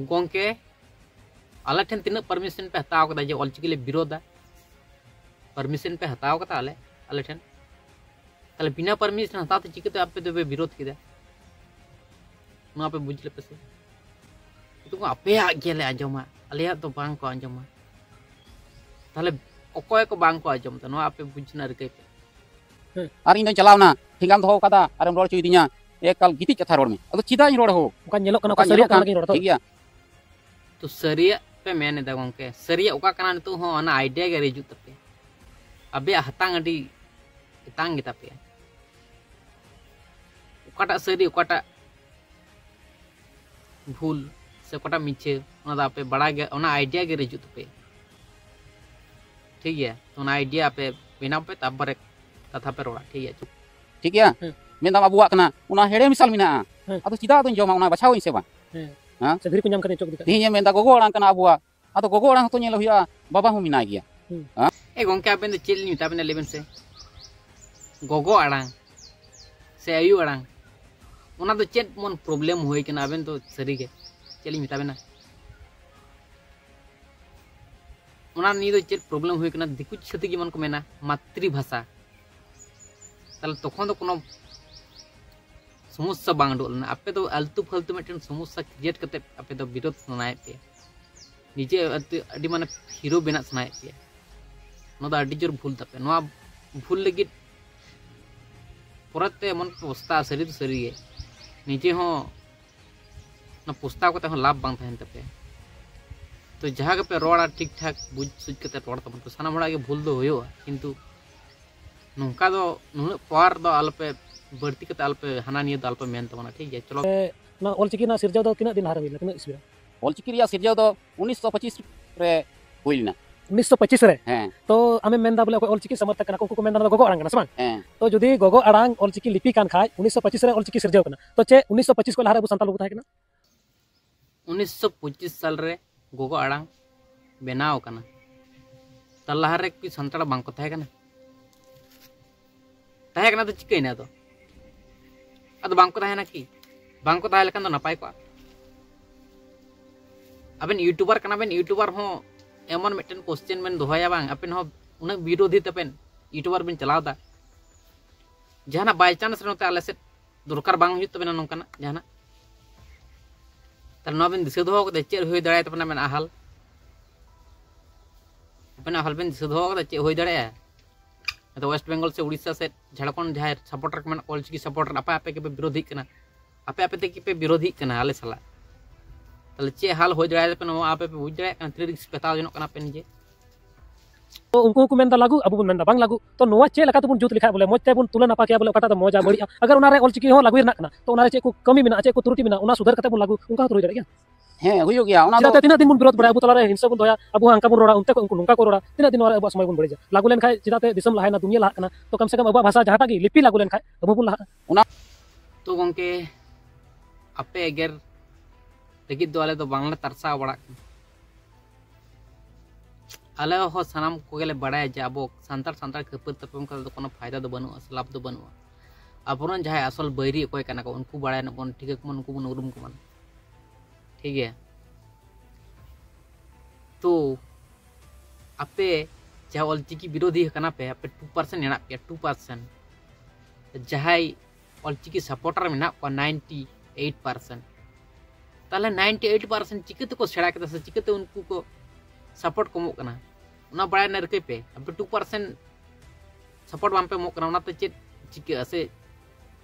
ᱜᱚᱝᱠᱮ, ᱟᱞᱮ ᱴᱷᱮᱱ ᱛᱤᱱᱟᱹᱜ ᱯᱟᱨᱢᱤᱥᱚᱱ ᱯᱮ ᱦᱟᱛᱟᱣ ᱠᱟᱫᱟ ᱡᱮ ᱚᱞᱪᱤᱠᱤ ᱞᱮ ᱵᱤᱨᱳᱫᱟ? ᱯᱟᱨᱢᱤᱥᱚᱱ ᱯᱮ ᱦᱟᱛᱟᱣ ᱠᱟᱫᱟ ᱟᱞᱮ, ᱟᱞᱮ ᱴᱷᱮᱱ? ᱛᱟᱦᱞᱮ ᱵᱤᱱᱟ ᱯᱟᱨᱢᱤᱥᱚᱱ ᱦᱟᱛᱟᱣ ᱛᱮ ᱪᱤᱠᱟᱹᱛᱮ ᱟᱯᱮ ᱫᱚᱯᱮ ᱵᱤᱨᱳᱫ ᱠᱮᱫᱟ? ᱱᱚᱣᱟ ᱯᱮ ᱵᱩᱡᱽ ᱞᱮᱯᱮ ᱥᱮ᱾ ᱱᱤᱛᱚᱜ ᱟᱯᱮᱭᱟᱜ ᱜᱮᱞᱮ ᱟᱸᱡᱚᱢᱟ, ᱟᱞᱮᱭᱟᱜ ᱫᱚ ᱵᱟᱝ ᱠᱚ ᱟᱸᱡᱚᱢᱟ᱾ ᱛᱟᱦᱞᱮ ᱚᱠᱚᱭ ᱠᱚ ᱵᱟᱝ ᱠᱚ ᱟᱸᱡᱚᱢ ᱮᱫᱟ, ᱱᱚᱣᱟ ᱟᱯᱮ ᱵᱩᱡᱽ ᱨᱮᱱᱟᱜ ᱨᱤᱠᱟᱹᱭ ᱯᱮ᱾ ᱟᱨ ᱤᱧ ᱫᱚᱧ ᱪᱟᱞᱟᱣᱱᱟ, ᱴᱷᱮᱸᱜᱟᱢ ᱫᱚᱦᱚ ᱠᱟᱫᱟ ᱟᱨᱮᱢ ᱨᱚᱲ ᱦᱚᱪᱚᱭᱤᱫᱤᱧᱟ᱾ ᱮᱠᱟᱞ ᱜᱤᱛᱤᱡ ᱠᱟᱛᱷᱟ ᱨᱚᱲ ᱢᱮ᱾ ᱟᱫᱚ ᱪᱮᱫᱟᱜ ᱤᱧ ᱨᱚᱲᱟ ᱦᱳ? ᱚᱱᱠᱟ ᱧᱮᱞᱚᱜ ᱠᱟᱱᱟ, ᱚᱠᱟ ᱚᱠᱟ ᱥᱟᱹᱨᱤᱭᱟᱜ ᱧᱮᱞᱚᱜ ᱠᱟᱱᱟ ᱠᱟᱱ? ᱞᱟᱹᱜᱤᱫ ᱨᱚᱲ ᱫᱚ᱾ ᱴᱷᱤᱠ ᱜᱮᱭᱟ᱾ ᱛᱚ ᱥᱟᱹᱨᱤᱭᱟᱜ ᱯᱮ ᱢᱮᱱ ᱮᱫᱟ ᱜᱚᱝᱠᱮ, ᱥᱟᱹᱨᱤᱭᱟᱜ ᱚᱠᱟ ᱠᱟᱱᱟ ᱱᱤᱛᱚᱜ ᱦᱚᱸ ᱚᱱᱟ ᱟᱭᱰᱤᱭᱟ ᱜᱮ ᱟᱹᱣᱨᱤ ᱦᱤᱡᱩᱜ ᱛᱟᱯᱮᱭᱟ᱾ ᱟᱯᱮᱭᱟᱜ ᱦᱟᱛᱟᱝ ᱟᱹᱰᱤ ᱮᱛᱟᱝ ᱜᱮᱛᱟ ᱯᱮᱭᱟ᱾ ᱚᱠᱟᱴᱟᱜ ᱥᱟᱹᱨᱤ, ᱚᱠᱟᱴᱟᱜ ᱵᱷᱩᱞ ᱥᱮ ᱚᱠᱟᱴᱟᱜ ᱢᱤᱪᱷᱟᱹ, ᱚᱱᱟ ᱫᱚ ᱟᱯᱮ ᱵᱟᱲᱟᱭ ᱜᱮ, ᱚᱱᱟ ᱟᱭᱰᱤᱭᱟ ᱜᱮ ᱟᱹᱣᱨᱤ ᱦᱤᱡᱩᱜ ᱛᱟᱯᱮᱭᱟ᱾ ᱴᱷᱤᱠ ᱜᱮᱭᱟ, ᱛᱚ ᱚᱱᱟ ᱟᱭᱰᱤᱭᱟ ᱟᱯᱮ ᱵᱮᱱᱟᱣ ᱯᱮ, ᱛᱟᱨᱯᱚᱨᱮ ᱠᱟᱛᱷᱟ ᱯᱮ ᱨᱚᱲᱟ, ᱴᱷᱤᱠ ᱜᱮᱭᱟ? ᱴᱷᱤᱠ ᱜᱮᱭᱟ᱾ ᱦᱮᱸ᱾ ᱢᱮᱱᱫᱟᱢ ᱟᱵᱚᱣᱟᱜ ᱠᱟᱱᱟ, ᱚᱱᱟ ᱦᱮᱲᱮ ᱢᱮᱥᱟᱞ ᱢᱮᱱᱟᱜᱼᱟ᱾ ᱦᱮᱸ᱾ ᱟᱫᱚ ᱪᱮᱫᱟᱜ ᱟᱫᱚᱧ ᱡᱚᱢᱟ, ᱚᱱᱟ ᱵᱟᱪᱷᱟᱣ ᱟᱹᱧ ᱥᱮ ᱵᱟᱝ? ᱦᱮᱸ᱾ ᱦᱮᱸ? ᱥᱮ ᱫᱷᱤᱨᱤ ᱠᱚ ᱧᱟᱢ ᱠᱟᱛᱮ ᱪᱚᱜ ᱤᱫᱤ ᱠᱟᱜ᱾ ᱛᱮᱦᱮᱧ ᱮᱢ ᱢᱮᱱᱫᱟ ᱜᱚᱜᱚ ᱟᱲᱟᱝ ᱠᱟᱱᱟ ᱟᱵᱚᱣᱟᱜ, ᱟᱫᱚ ᱜᱚᱜᱚ ᱟᱲᱟᱝ ᱦᱚᱸᱛᱚ ᱧᱮᱞ ᱦᱩᱭᱩᱜᱼᱟ, ᱵᱟᱵᱟ ᱦᱚᱸ ᱢᱮᱱᱟᱭ ᱜᱮᱭᱟ᱾ ᱮ ᱜᱚᱝᱠᱮ, ᱟᱵᱮᱱ ᱫᱚ ᱪᱮᱫ ᱞᱤᱧ ᱢᱮᱛᱟ ᱵᱮᱱᱟ ᱞᱟᱹᱭ ᱵᱮᱱ ᱥᱮ? ᱜᱚᱜᱚ ᱟᱲᱟᱝ ᱥᱮ ᱟᱭᱳ ᱟᱲᱟᱝ, ᱚᱱᱟ ᱫᱚ ᱪᱮᱫ ᱮᱢᱚᱱ ᱯᱨᱚᱵᱞᱮᱢ ᱦᱩᱭ ᱠᱟᱱᱟ? ᱟᱵᱮᱱ ᱫᱚ ᱥᱟᱹᱨᱤ ᱜᱮ ᱪᱮᱫ ᱞᱤᱧ ᱢᱮᱛᱟ ᱵᱮᱱᱟ, ᱚᱱᱟ ᱱᱤᱭᱮ ᱫᱚ ᱪᱮᱫ ᱯᱨᱚᱵᱞᱮᱢ ᱦᱩᱭ ᱠᱟᱱᱟ? ᱫᱤᱠᱩ ᱪᱷᱟᱹᱛᱤᱠ ᱡᱮᱢᱚᱱ ᱠᱚ ᱢᱮᱱᱟ ᱢᱟᱛᱨᱤ ᱵᱷᱟᱥᱟ, ᱛᱟᱦᱞᱮ ᱛᱚᱠᱷᱚᱱ ᱫᱚ ᱠᱳᱱᱳ ᱥᱚᱢᱚᱥᱥᱟ ᱵᱟᱝ ᱩᱰᱩᱠ ᱞᱮᱱᱟ᱾ ᱟᱯᱮ ᱫᱚ ᱟᱞᱛᱩ ᱯᱷᱟᱞᱛᱩ ᱢᱤᱫᱴᱮᱱ ᱥᱚᱢᱚᱥᱥᱟ ᱠᱨᱤᱭᱮᱴ ᱠᱟᱛᱮ ᱟᱯᱮ ᱫᱚ ᱵᱤᱨᱳᱫ ᱥᱟᱱᱟᱭᱮᱫ ᱯᱮᱭᱟ᱾ ᱱᱤᱡᱮ ᱟᱹᱰᱤ, ᱟᱹᱰᱤ ᱢᱟᱱᱮ ᱦᱤᱨᱳ ᱵᱮᱱᱟᱜ ᱥᱟᱱᱟᱭᱮᱫ ᱯᱮᱭᱟ, ᱱᱚᱣᱟ ᱫᱚ ᱟᱹᱰᱤ ᱡᱳᱨ ᱵᱷᱩᱞ ᱛᱟᱯᱮ᱾ ᱱᱚᱣᱟ ᱵᱷᱩᱞ ᱞᱟᱹᱜᱤᱫ ᱯᱚᱨᱮᱛᱮ ᱮᱢᱚᱱ ᱯᱮ ᱯᱚᱥᱛᱟᱜᱼᱟ, ᱥᱟᱹᱨᱤ ᱫᱚ ᱥᱟᱹᱨᱤ ᱜᱮ᱾ ᱱᱤᱡᱮ ᱦᱚᱸ ᱚᱱᱟ ᱯᱚᱥᱛᱟᱣ ᱠᱟᱛᱮ ᱦᱚᱸ ᱞᱟᱵᱷ ᱵᱟᱝ ᱛᱟᱦᱮᱱ ᱛᱟᱯᱮᱭᱟ᱾ ᱛᱚ ᱡᱟᱦᱟᱸ ᱜᱮᱯᱮ ᱨᱚᱲᱟ, ᱴᱷᱤᱠ ᱴᱷᱟᱠ ᱵᱩᱡᱽ ᱥᱩᱡᱽ ᱠᱟᱛᱮ ᱨᱚᱲ ᱛᱟᱵᱚᱱ ᱯᱮ᱾ ᱥᱟᱱᱟᱢ ᱦᱚᱲᱟᱜ ᱜᱮ ᱵᱷᱩᱞ ᱫᱚ ᱦᱩᱭᱩᱜᱼᱟ, ᱠᱤᱱᱛᱩ ᱱᱚᱝᱠᱟ ᱫᱚ, ᱱᱩᱱᱟᱹᱜ ᱯᱟᱣᱟᱨ ᱫᱚ ᱟᱞᱚᱯᱮ, ᱵᱟᱹᱲᱛᱤ ᱠᱟᱛᱮ ᱟᱞᱚᱯᱮ, ᱦᱟᱱᱟ ᱱᱤᱭᱟᱹ ᱫᱚ ᱟᱞᱚᱯᱮ ᱢᱮᱱ ᱛᱟᱵᱚᱱᱟ, ᱴᱷᱤᱠ ᱜᱮᱭᱟ? ᱪᱚᱞᱚ᱾ ᱮ, ᱱᱚᱣᱟ ᱚᱞᱪᱤᱠᱤ ᱨᱮᱱᱟᱜ ᱥᱤᱨᱡᱟᱹᱣ ᱫᱚ ᱛᱤᱱᱟᱹᱜ ᱫᱤᱱ ᱞᱟᱦᱟ ᱨᱮ ᱦᱩᱭ ᱞᱮᱱᱟ, ᱛᱤᱱᱟᱹᱜ ᱤᱥᱣᱤ ᱨᱮ? ᱚᱞᱪᱤᱠᱤ ᱨᱮᱭᱟᱜ ᱥᱤᱨᱡᱟᱹᱣ ᱫᱚ ᱩᱱᱤᱥᱥᱚ ᱯᱚᱸᱪᱤᱥ ᱨᱮ ᱦᱩᱭ ᱞᱮᱱᱟ᱾ ᱩᱱᱤᱥᱥᱚ ᱯᱚᱸᱪᱤᱥ ᱨᱮ? ᱦᱮᱸ᱾ ᱛᱚ ᱟᱢᱮᱢ ᱢᱮᱱᱫᱟ ᱵᱚᱞᱮ ᱚᱠᱚᱭ ᱚᱞᱪᱤᱠᱤ ᱥᱚᱢᱚᱨᱛᱷᱚᱠ ᱠᱟᱱᱟ ᱠᱚ, ᱩᱱᱠᱩ ᱠᱚ ᱢᱮᱱᱫᱟ ᱱᱚᱣᱟ ᱫᱚ ᱜᱚᱜᱚ ᱟᱲᱟᱝ ᱠᱟᱱᱟ, ᱥᱮ ᱵᱟᱝ? ᱦᱮᱸ᱾ ᱛᱚ ᱡᱩᱫᱤ ᱜᱚᱜᱚ ᱟᱲᱟᱝ ᱚᱞᱪᱤᱠᱤ ᱞᱤᱯᱤ ᱠᱟᱱ ᱠᱷᱟᱡ, ᱩᱱᱤᱥᱥᱚ ᱯᱚᱸᱪᱤᱥ ᱨᱮ ᱚᱞᱪᱤᱠᱤ ᱥᱤᱨᱡᱟᱹᱣ ᱠᱟᱱᱟ, ᱛᱚ ᱪᱮᱫ ᱩᱱᱤᱥᱥᱚ ᱯᱚᱸᱪᱤᱥ ᱠᱷᱚᱱ ᱞᱟᱦᱟ ᱨᱮ ᱟᱵᱚ ᱥᱟᱱᱛᱟᱲ ᱵᱟᱵᱚ ᱛᱟᱦᱮᱸ ᱠᱟᱱᱟ? ᱩᱱᱤᱥᱥᱚ ᱯᱚᱸᱪᱤᱥ ᱥᱟᱞ ᱨᱮ ᱜᱚᱜᱚ ᱟᱲᱟᱝ ᱵᱮᱱᱟᱣ ᱠᱟᱱᱟ, ᱛᱟᱨ ᱞᱟᱦᱟ ᱨᱮ ᱠᱤ ᱥᱟᱱᱛᱟᱲ ᱵᱟᱝ ᱠᱚ ᱛᱟᱦᱮᱸ ᱠᱟᱱᱟ? ᱛᱟᱦᱮᱸ ᱠᱟᱱᱟ ᱫᱚ ᱪᱤᱠᱟᱹᱭᱮᱱᱟ ᱟᱫᱚ? ᱟᱫᱚ ᱵᱟᱝ ᱠᱚ ᱛᱟᱦᱮᱱᱟ ᱠᱤ? ᱵᱟᱝ ᱠᱚ ᱛᱟᱦᱮᱸ ᱞᱮᱠᱷᱟᱱ ᱫᱚ ᱱᱟᱯᱟᱭ ᱠᱚᱜᱼᱟ᱾ ᱟᱵᱮᱱ ᱤᱭᱩᱴᱩᱵᱟᱨ ᱠᱟᱱᱟ ᱵᱮᱱ, ᱤᱭᱩᱴᱩᱵᱟᱨ ᱦᱚᱸ ᱮᱢᱚᱱ ᱢᱤᱫᱴᱮᱱ ᱠᱚᱥᱪᱮᱱ ᱵᱮᱱ ᱫᱚᱦᱚᱭᱟ, ᱵᱟᱝ, ᱟᱵᱮᱱ ᱦᱚᱸ ᱩᱱᱟᱹᱜ ᱵᱤᱨᱳᱫᱷᱤ ᱛᱟᱵᱮᱱ, ᱤᱭᱩᱴᱩᱵᱟᱨ ᱵᱮᱱ ᱪᱟᱞᱟᱣ ᱮᱫᱟ, ᱡᱟᱦᱟᱱᱟᱜ by chance ᱨᱮ ᱱᱚᱛᱮ ᱟᱞᱮ ᱥᱮᱫ ᱫᱚᱨᱠᱟᱨ ᱵᱟᱝ ᱦᱩᱭᱩᱜ ᱛᱟᱵᱮᱱᱟ ᱱᱚᱝᱠᱟᱱᱟᱜ ᱡᱟᱦᱟᱱᱟᱜ, ᱛᱟᱦᱞᱮ ᱱᱚᱣᱟ ᱵᱮᱱ ᱫᱤᱥᱟᱹ ᱫᱚᱦᱚ ᱠᱟᱫᱟ, ᱪᱮᱫ ᱦᱩᱭ ᱫᱟᱲᱮᱭᱟᱜ ᱛᱟᱵᱮᱱᱟ ᱟᱵᱮᱱᱟᱜ ᱦᱟᱞ? ᱟᱵᱮᱱᱟᱜ ᱦᱟᱞ ᱵᱮᱱ ᱫᱤᱥᱟᱹ ᱫᱚᱦᱚ ᱠᱟᱫᱟ, ᱪᱮᱫ ᱦᱩᱭ ᱫᱟᱲᱮᱭᱟᱜᱼᱟ? ᱟᱫᱚ ᱳᱭᱮᱥᱴ ᱵᱮᱝᱜᱚᱞ ᱥᱮ ᱩᱲᱤᱥᱥᱟ ᱥᱮᱫ, ᱡᱷᱟᱲᱠᱷᱚᱸᱰ ᱡᱟᱦᱟᱸᱭ ᱥᱟᱯᱳᱨᱴᱟᱨ ᱠᱚ ᱢᱮᱱᱟᱜ ᱠᱚᱣᱟ, ᱚᱞᱪᱤᱠᱤ ᱥᱟᱯᱳᱨᱴᱟᱨ, ᱟᱯᱮ ᱟᱯᱮ ᱜᱮᱯᱮ ᱵᱤᱨᱳᱫᱷᱤᱜ ᱠᱟᱱᱟ, ᱟᱯᱮ ᱟᱯᱮ ᱛᱮᱜᱮ ᱯᱮ ᱵᱤᱨᱳᱫᱷᱤᱜ ᱠᱟᱱᱟ ᱟᱞᱮ ᱥᱟᱞᱟᱜ᱾ ᱛᱟᱦᱞᱮ ᱪᱮᱫ ᱦᱟᱞ ᱦᱩᱭ ᱫᱟᱲᱮᱭᱟᱜ ᱛᱟᱯᱮ, ᱱᱚᱣᱟ ᱟᱯᱮ ᱯᱮ ᱵᱩᱡᱽ ᱫᱟᱲᱮᱭᱟᱜ ᱠᱟᱱᱟ, ᱛᱤᱱᱟᱹᱜ ᱨᱤᱠᱥ ᱯᱮ ᱦᱟᱛᱟᱣ ᱡᱚᱱᱚᱜ ᱠᱟᱱᱟ ᱟᱯᱮ ᱱᱤᱡᱮ? ᱛᱚ ᱩᱱᱠᱩ ᱦᱚᱸᱠᱚ ᱢᱮᱱᱫᱟ ᱞᱟᱹᱜᱩ, ᱟᱵᱚ ᱵᱚᱱ ᱢᱮᱱᱫᱟ ᱵᱟᱝ ᱞᱟᱹᱜᱩ᱾ ᱛᱚ ᱱᱚᱣᱟ ᱪᱮᱫ ᱞᱮᱠᱟ ᱛᱮᱵᱚᱱ ᱡᱩᱛ ᱞᱮᱠᱷᱟᱡ ᱵᱚᱞᱮ ᱢᱚᱡᱽ ᱛᱮᱵᱚᱱ ᱛᱩᱞᱟᱹ ᱱᱟᱯᱟ ᱠᱮᱭᱟ ᱵᱚᱞᱮ ᱚᱠᱟᱴᱟᱜ ᱫᱚ ᱢᱚᱡᱟ ᱵᱟᱹᱲᱤᱡᱼᱟ? ᱟᱜᱟᱨ ᱚᱱᱟᱨᱮ ᱚᱞᱪᱤᱠᱤ ᱦᱚᱸ ᱞᱟᱹᱜᱩ ᱨᱮᱱᱟᱜ ᱠᱟᱱᱟ, ᱛᱚ ᱚᱱᱟᱨᱮ ᱪᱮᱫ ᱠᱚ ᱠᱟᱹᱢᱤ ᱢᱮᱱᱟᱜᱼᱟ, ᱪᱮᱫ ᱠᱚ ᱛᱨᱩᱴᱤ ᱢᱮᱱᱟᱜᱼᱟ, ᱚᱱᱟ ᱥᱩᱫᱷᱟᱹᱨ ᱠᱟᱛᱮ ᱵᱚᱱ ᱞᱟᱹᱜᱩ, ᱚᱱᱠᱟ ᱦᱚᱸ ᱛᱚ ᱦᱩᱭ ᱫᱟᱲᱮᱭᱟᱜ ᱜᱮᱭᱟ᱾ ᱦᱮᱸ, ᱦᱩᱭᱩᱜ ᱜᱮᱭᱟ᱾ ᱚᱱᱟ ᱪᱮᱫᱟᱜ ᱫᱚ ᱛᱮ ᱛᱤᱱᱟᱹᱜ ᱫᱤᱱ ᱵᱚᱱ ᱵᱤᱨᱳᱫ ᱵᱟᱲᱟᱭᱟ, ᱟᱵᱚ ᱛᱟᱞᱟᱨᱮ ᱦᱤᱝᱥᱟᱹ ᱵᱚᱱ ᱫᱚᱦᱚᱭᱟ, ᱟᱵᱚ ᱦᱚᱸ ᱦᱟᱱᱠᱟ ᱵᱚᱱ ᱨᱚᱲᱟ, ᱚᱱᱛᱮ ᱠᱷᱚᱱ ᱩᱱᱠᱩ ᱱᱚᱝᱠᱟ ᱠᱚ ᱨᱚᱲᱟ, ᱛᱤᱱᱟᱹᱜ ᱫᱤᱱ ᱱᱚᱣᱟ ᱨᱮ ᱟᱵᱚᱣᱟᱜ ᱥᱚᱢᱚᱭ ᱵᱚᱱ ᱵᱟᱹᱲᱤᱡᱟ? ᱞᱟᱹᱜᱩ ᱞᱮᱱᱠᱷᱟᱡ ᱪᱮᱫᱟᱜ ᱛᱮ ᱫᱤᱥᱚᱢ ᱞᱟᱦᱟᱭᱮᱱᱟ, ᱫᱩᱱᱤᱭᱟᱹ ᱞᱟᱦᱟᱜ ᱠᱟᱱᱟ, ᱛᱚ ᱠᱚᱢ ᱥᱮ ᱠᱚᱢ ᱟᱵᱚᱣᱟᱜ ᱵᱷᱟᱥᱟ ᱡᱟᱦᱟᱸᱴᱟᱜ ᱜᱮ ᱞᱤᱯᱤ ᱞᱟᱹᱜᱩ ᱞᱮᱱᱠᱷᱟᱡ ᱟᱵᱚ ᱵᱚᱱ ᱞᱟᱦᱟᱜᱼᱟ᱾ ᱚᱱᱟ ᱛᱚ ᱜᱚᱝᱠᱮ, ᱟᱯᱮ ᱮᱜᱮᱨ ᱞᱟᱹᱜᱤᱫ ᱫᱚ ᱟᱞᱮ ᱫᱚ ᱵᱟᱝᱞᱮ ᱛᱟᱨᱥᱟᱣ ᱵᱟᱲᱟᱜ ᱠᱟᱱᱟ᱾ ᱟᱞᱮ ᱦᱚᱸ ᱥᱟᱱᱟᱢ ᱠᱚᱜᱮᱞᱮ ᱵᱟᱲᱟᱭᱟ ᱡᱮ ᱟᱵᱚ ᱥᱟᱱᱛᱟᱲ ᱥᱟᱱᱛᱟᱲ ᱠᱷᱟᱹᱯᱟᱹᱨ ᱛᱟᱯᱟᱢ ᱠᱟᱛᱮ ᱫᱚ ᱠᱳᱱᱳ ᱯᱷᱟᱭᱫᱟ ᱫᱚ ᱵᱟᱹᱱᱩᱜᱼᱟ, ᱥᱮ ᱞᱟᱵᱷ ᱫᱚ ᱵᱟᱹᱱᱩᱜᱼᱟ᱾ ᱟᱵᱚᱨᱮᱱ ᱡᱟᱦᱟᱸᱭ ᱟᱥᱚᱞ ᱵᱟᱹᱭᱨᱤ ᱚᱠᱚᱭ ᱠᱟᱱᱟ ᱠᱚ, ᱩᱱᱠᱩ ᱵᱟᱲᱟᱭ ᱱᱟᱵᱚᱱ, ᱴᱷᱤᱠ ᱟᱠᱚ ᱵᱚᱱ, ᱩᱱᱠᱩ ᱵᱚᱱ ᱩᱨᱩᱢ ᱠᱚᱢᱟ᱾ ᱴᱷᱤᱠ ᱜᱮᱭᱟ? ᱛᱚ ᱟᱯᱮ ᱡᱟᱦᱟᱸ ᱚᱞᱪᱤᱠᱤ ᱵᱤᱨᱳᱫᱷᱤ ᱠᱟᱱᱟ ᱯᱮ, ᱟᱯᱮ ᱴᱩ ᱯᱟᱨᱥᱮᱱᱴ ᱢᱮᱱᱟᱜ ᱯᱮᱭᱟ, ᱴᱩ ᱯᱟᱨᱥᱮᱱᱴ᱾ ᱡᱟᱦᱟᱸᱭ ᱚᱞᱪᱤᱠᱤ ᱥᱟᱯᱳᱨᱴᱟᱨ ᱢᱮᱱᱟᱜ ᱠᱚᱣᱟ ninety eight percent᱾ ᱛᱟᱦᱚᱞᱮ ᱱᱟᱭᱤᱱᱴᱤ ᱮᱭᱤᱴ ᱯᱟᱨᱥᱮᱱᱴ ᱪᱤᱠᱟᱹ ᱛᱮᱠᱚ ᱥᱮᱬᱟ ᱠᱮᱫᱟ ᱥᱮ ᱪᱤᱠᱟᱹᱛᱮ ᱩᱱᱠᱩ ᱠᱚ ᱥᱟᱯᱳᱨᱴ ᱠᱚ ᱮᱢᱚᱜ ᱠᱟᱱᱟ? ᱚᱱᱟ ᱵᱟᱲᱟᱭ ᱨᱮᱱᱟᱜ ᱨᱤᱠᱟᱹᱭ ᱯᱮ᱾ ᱟᱯᱮ ᱴᱩ ᱯᱟᱨᱥᱮᱱᱴ ᱥᱟᱯᱳᱨᱴ ᱵᱟᱝ ᱯᱮ ᱮᱢᱚᱜ ᱠᱟᱱᱟ, ᱚᱱᱟᱛᱮ ᱪᱮᱫ ᱪᱤᱠᱟᱹᱜᱼᱟ? ᱥᱮ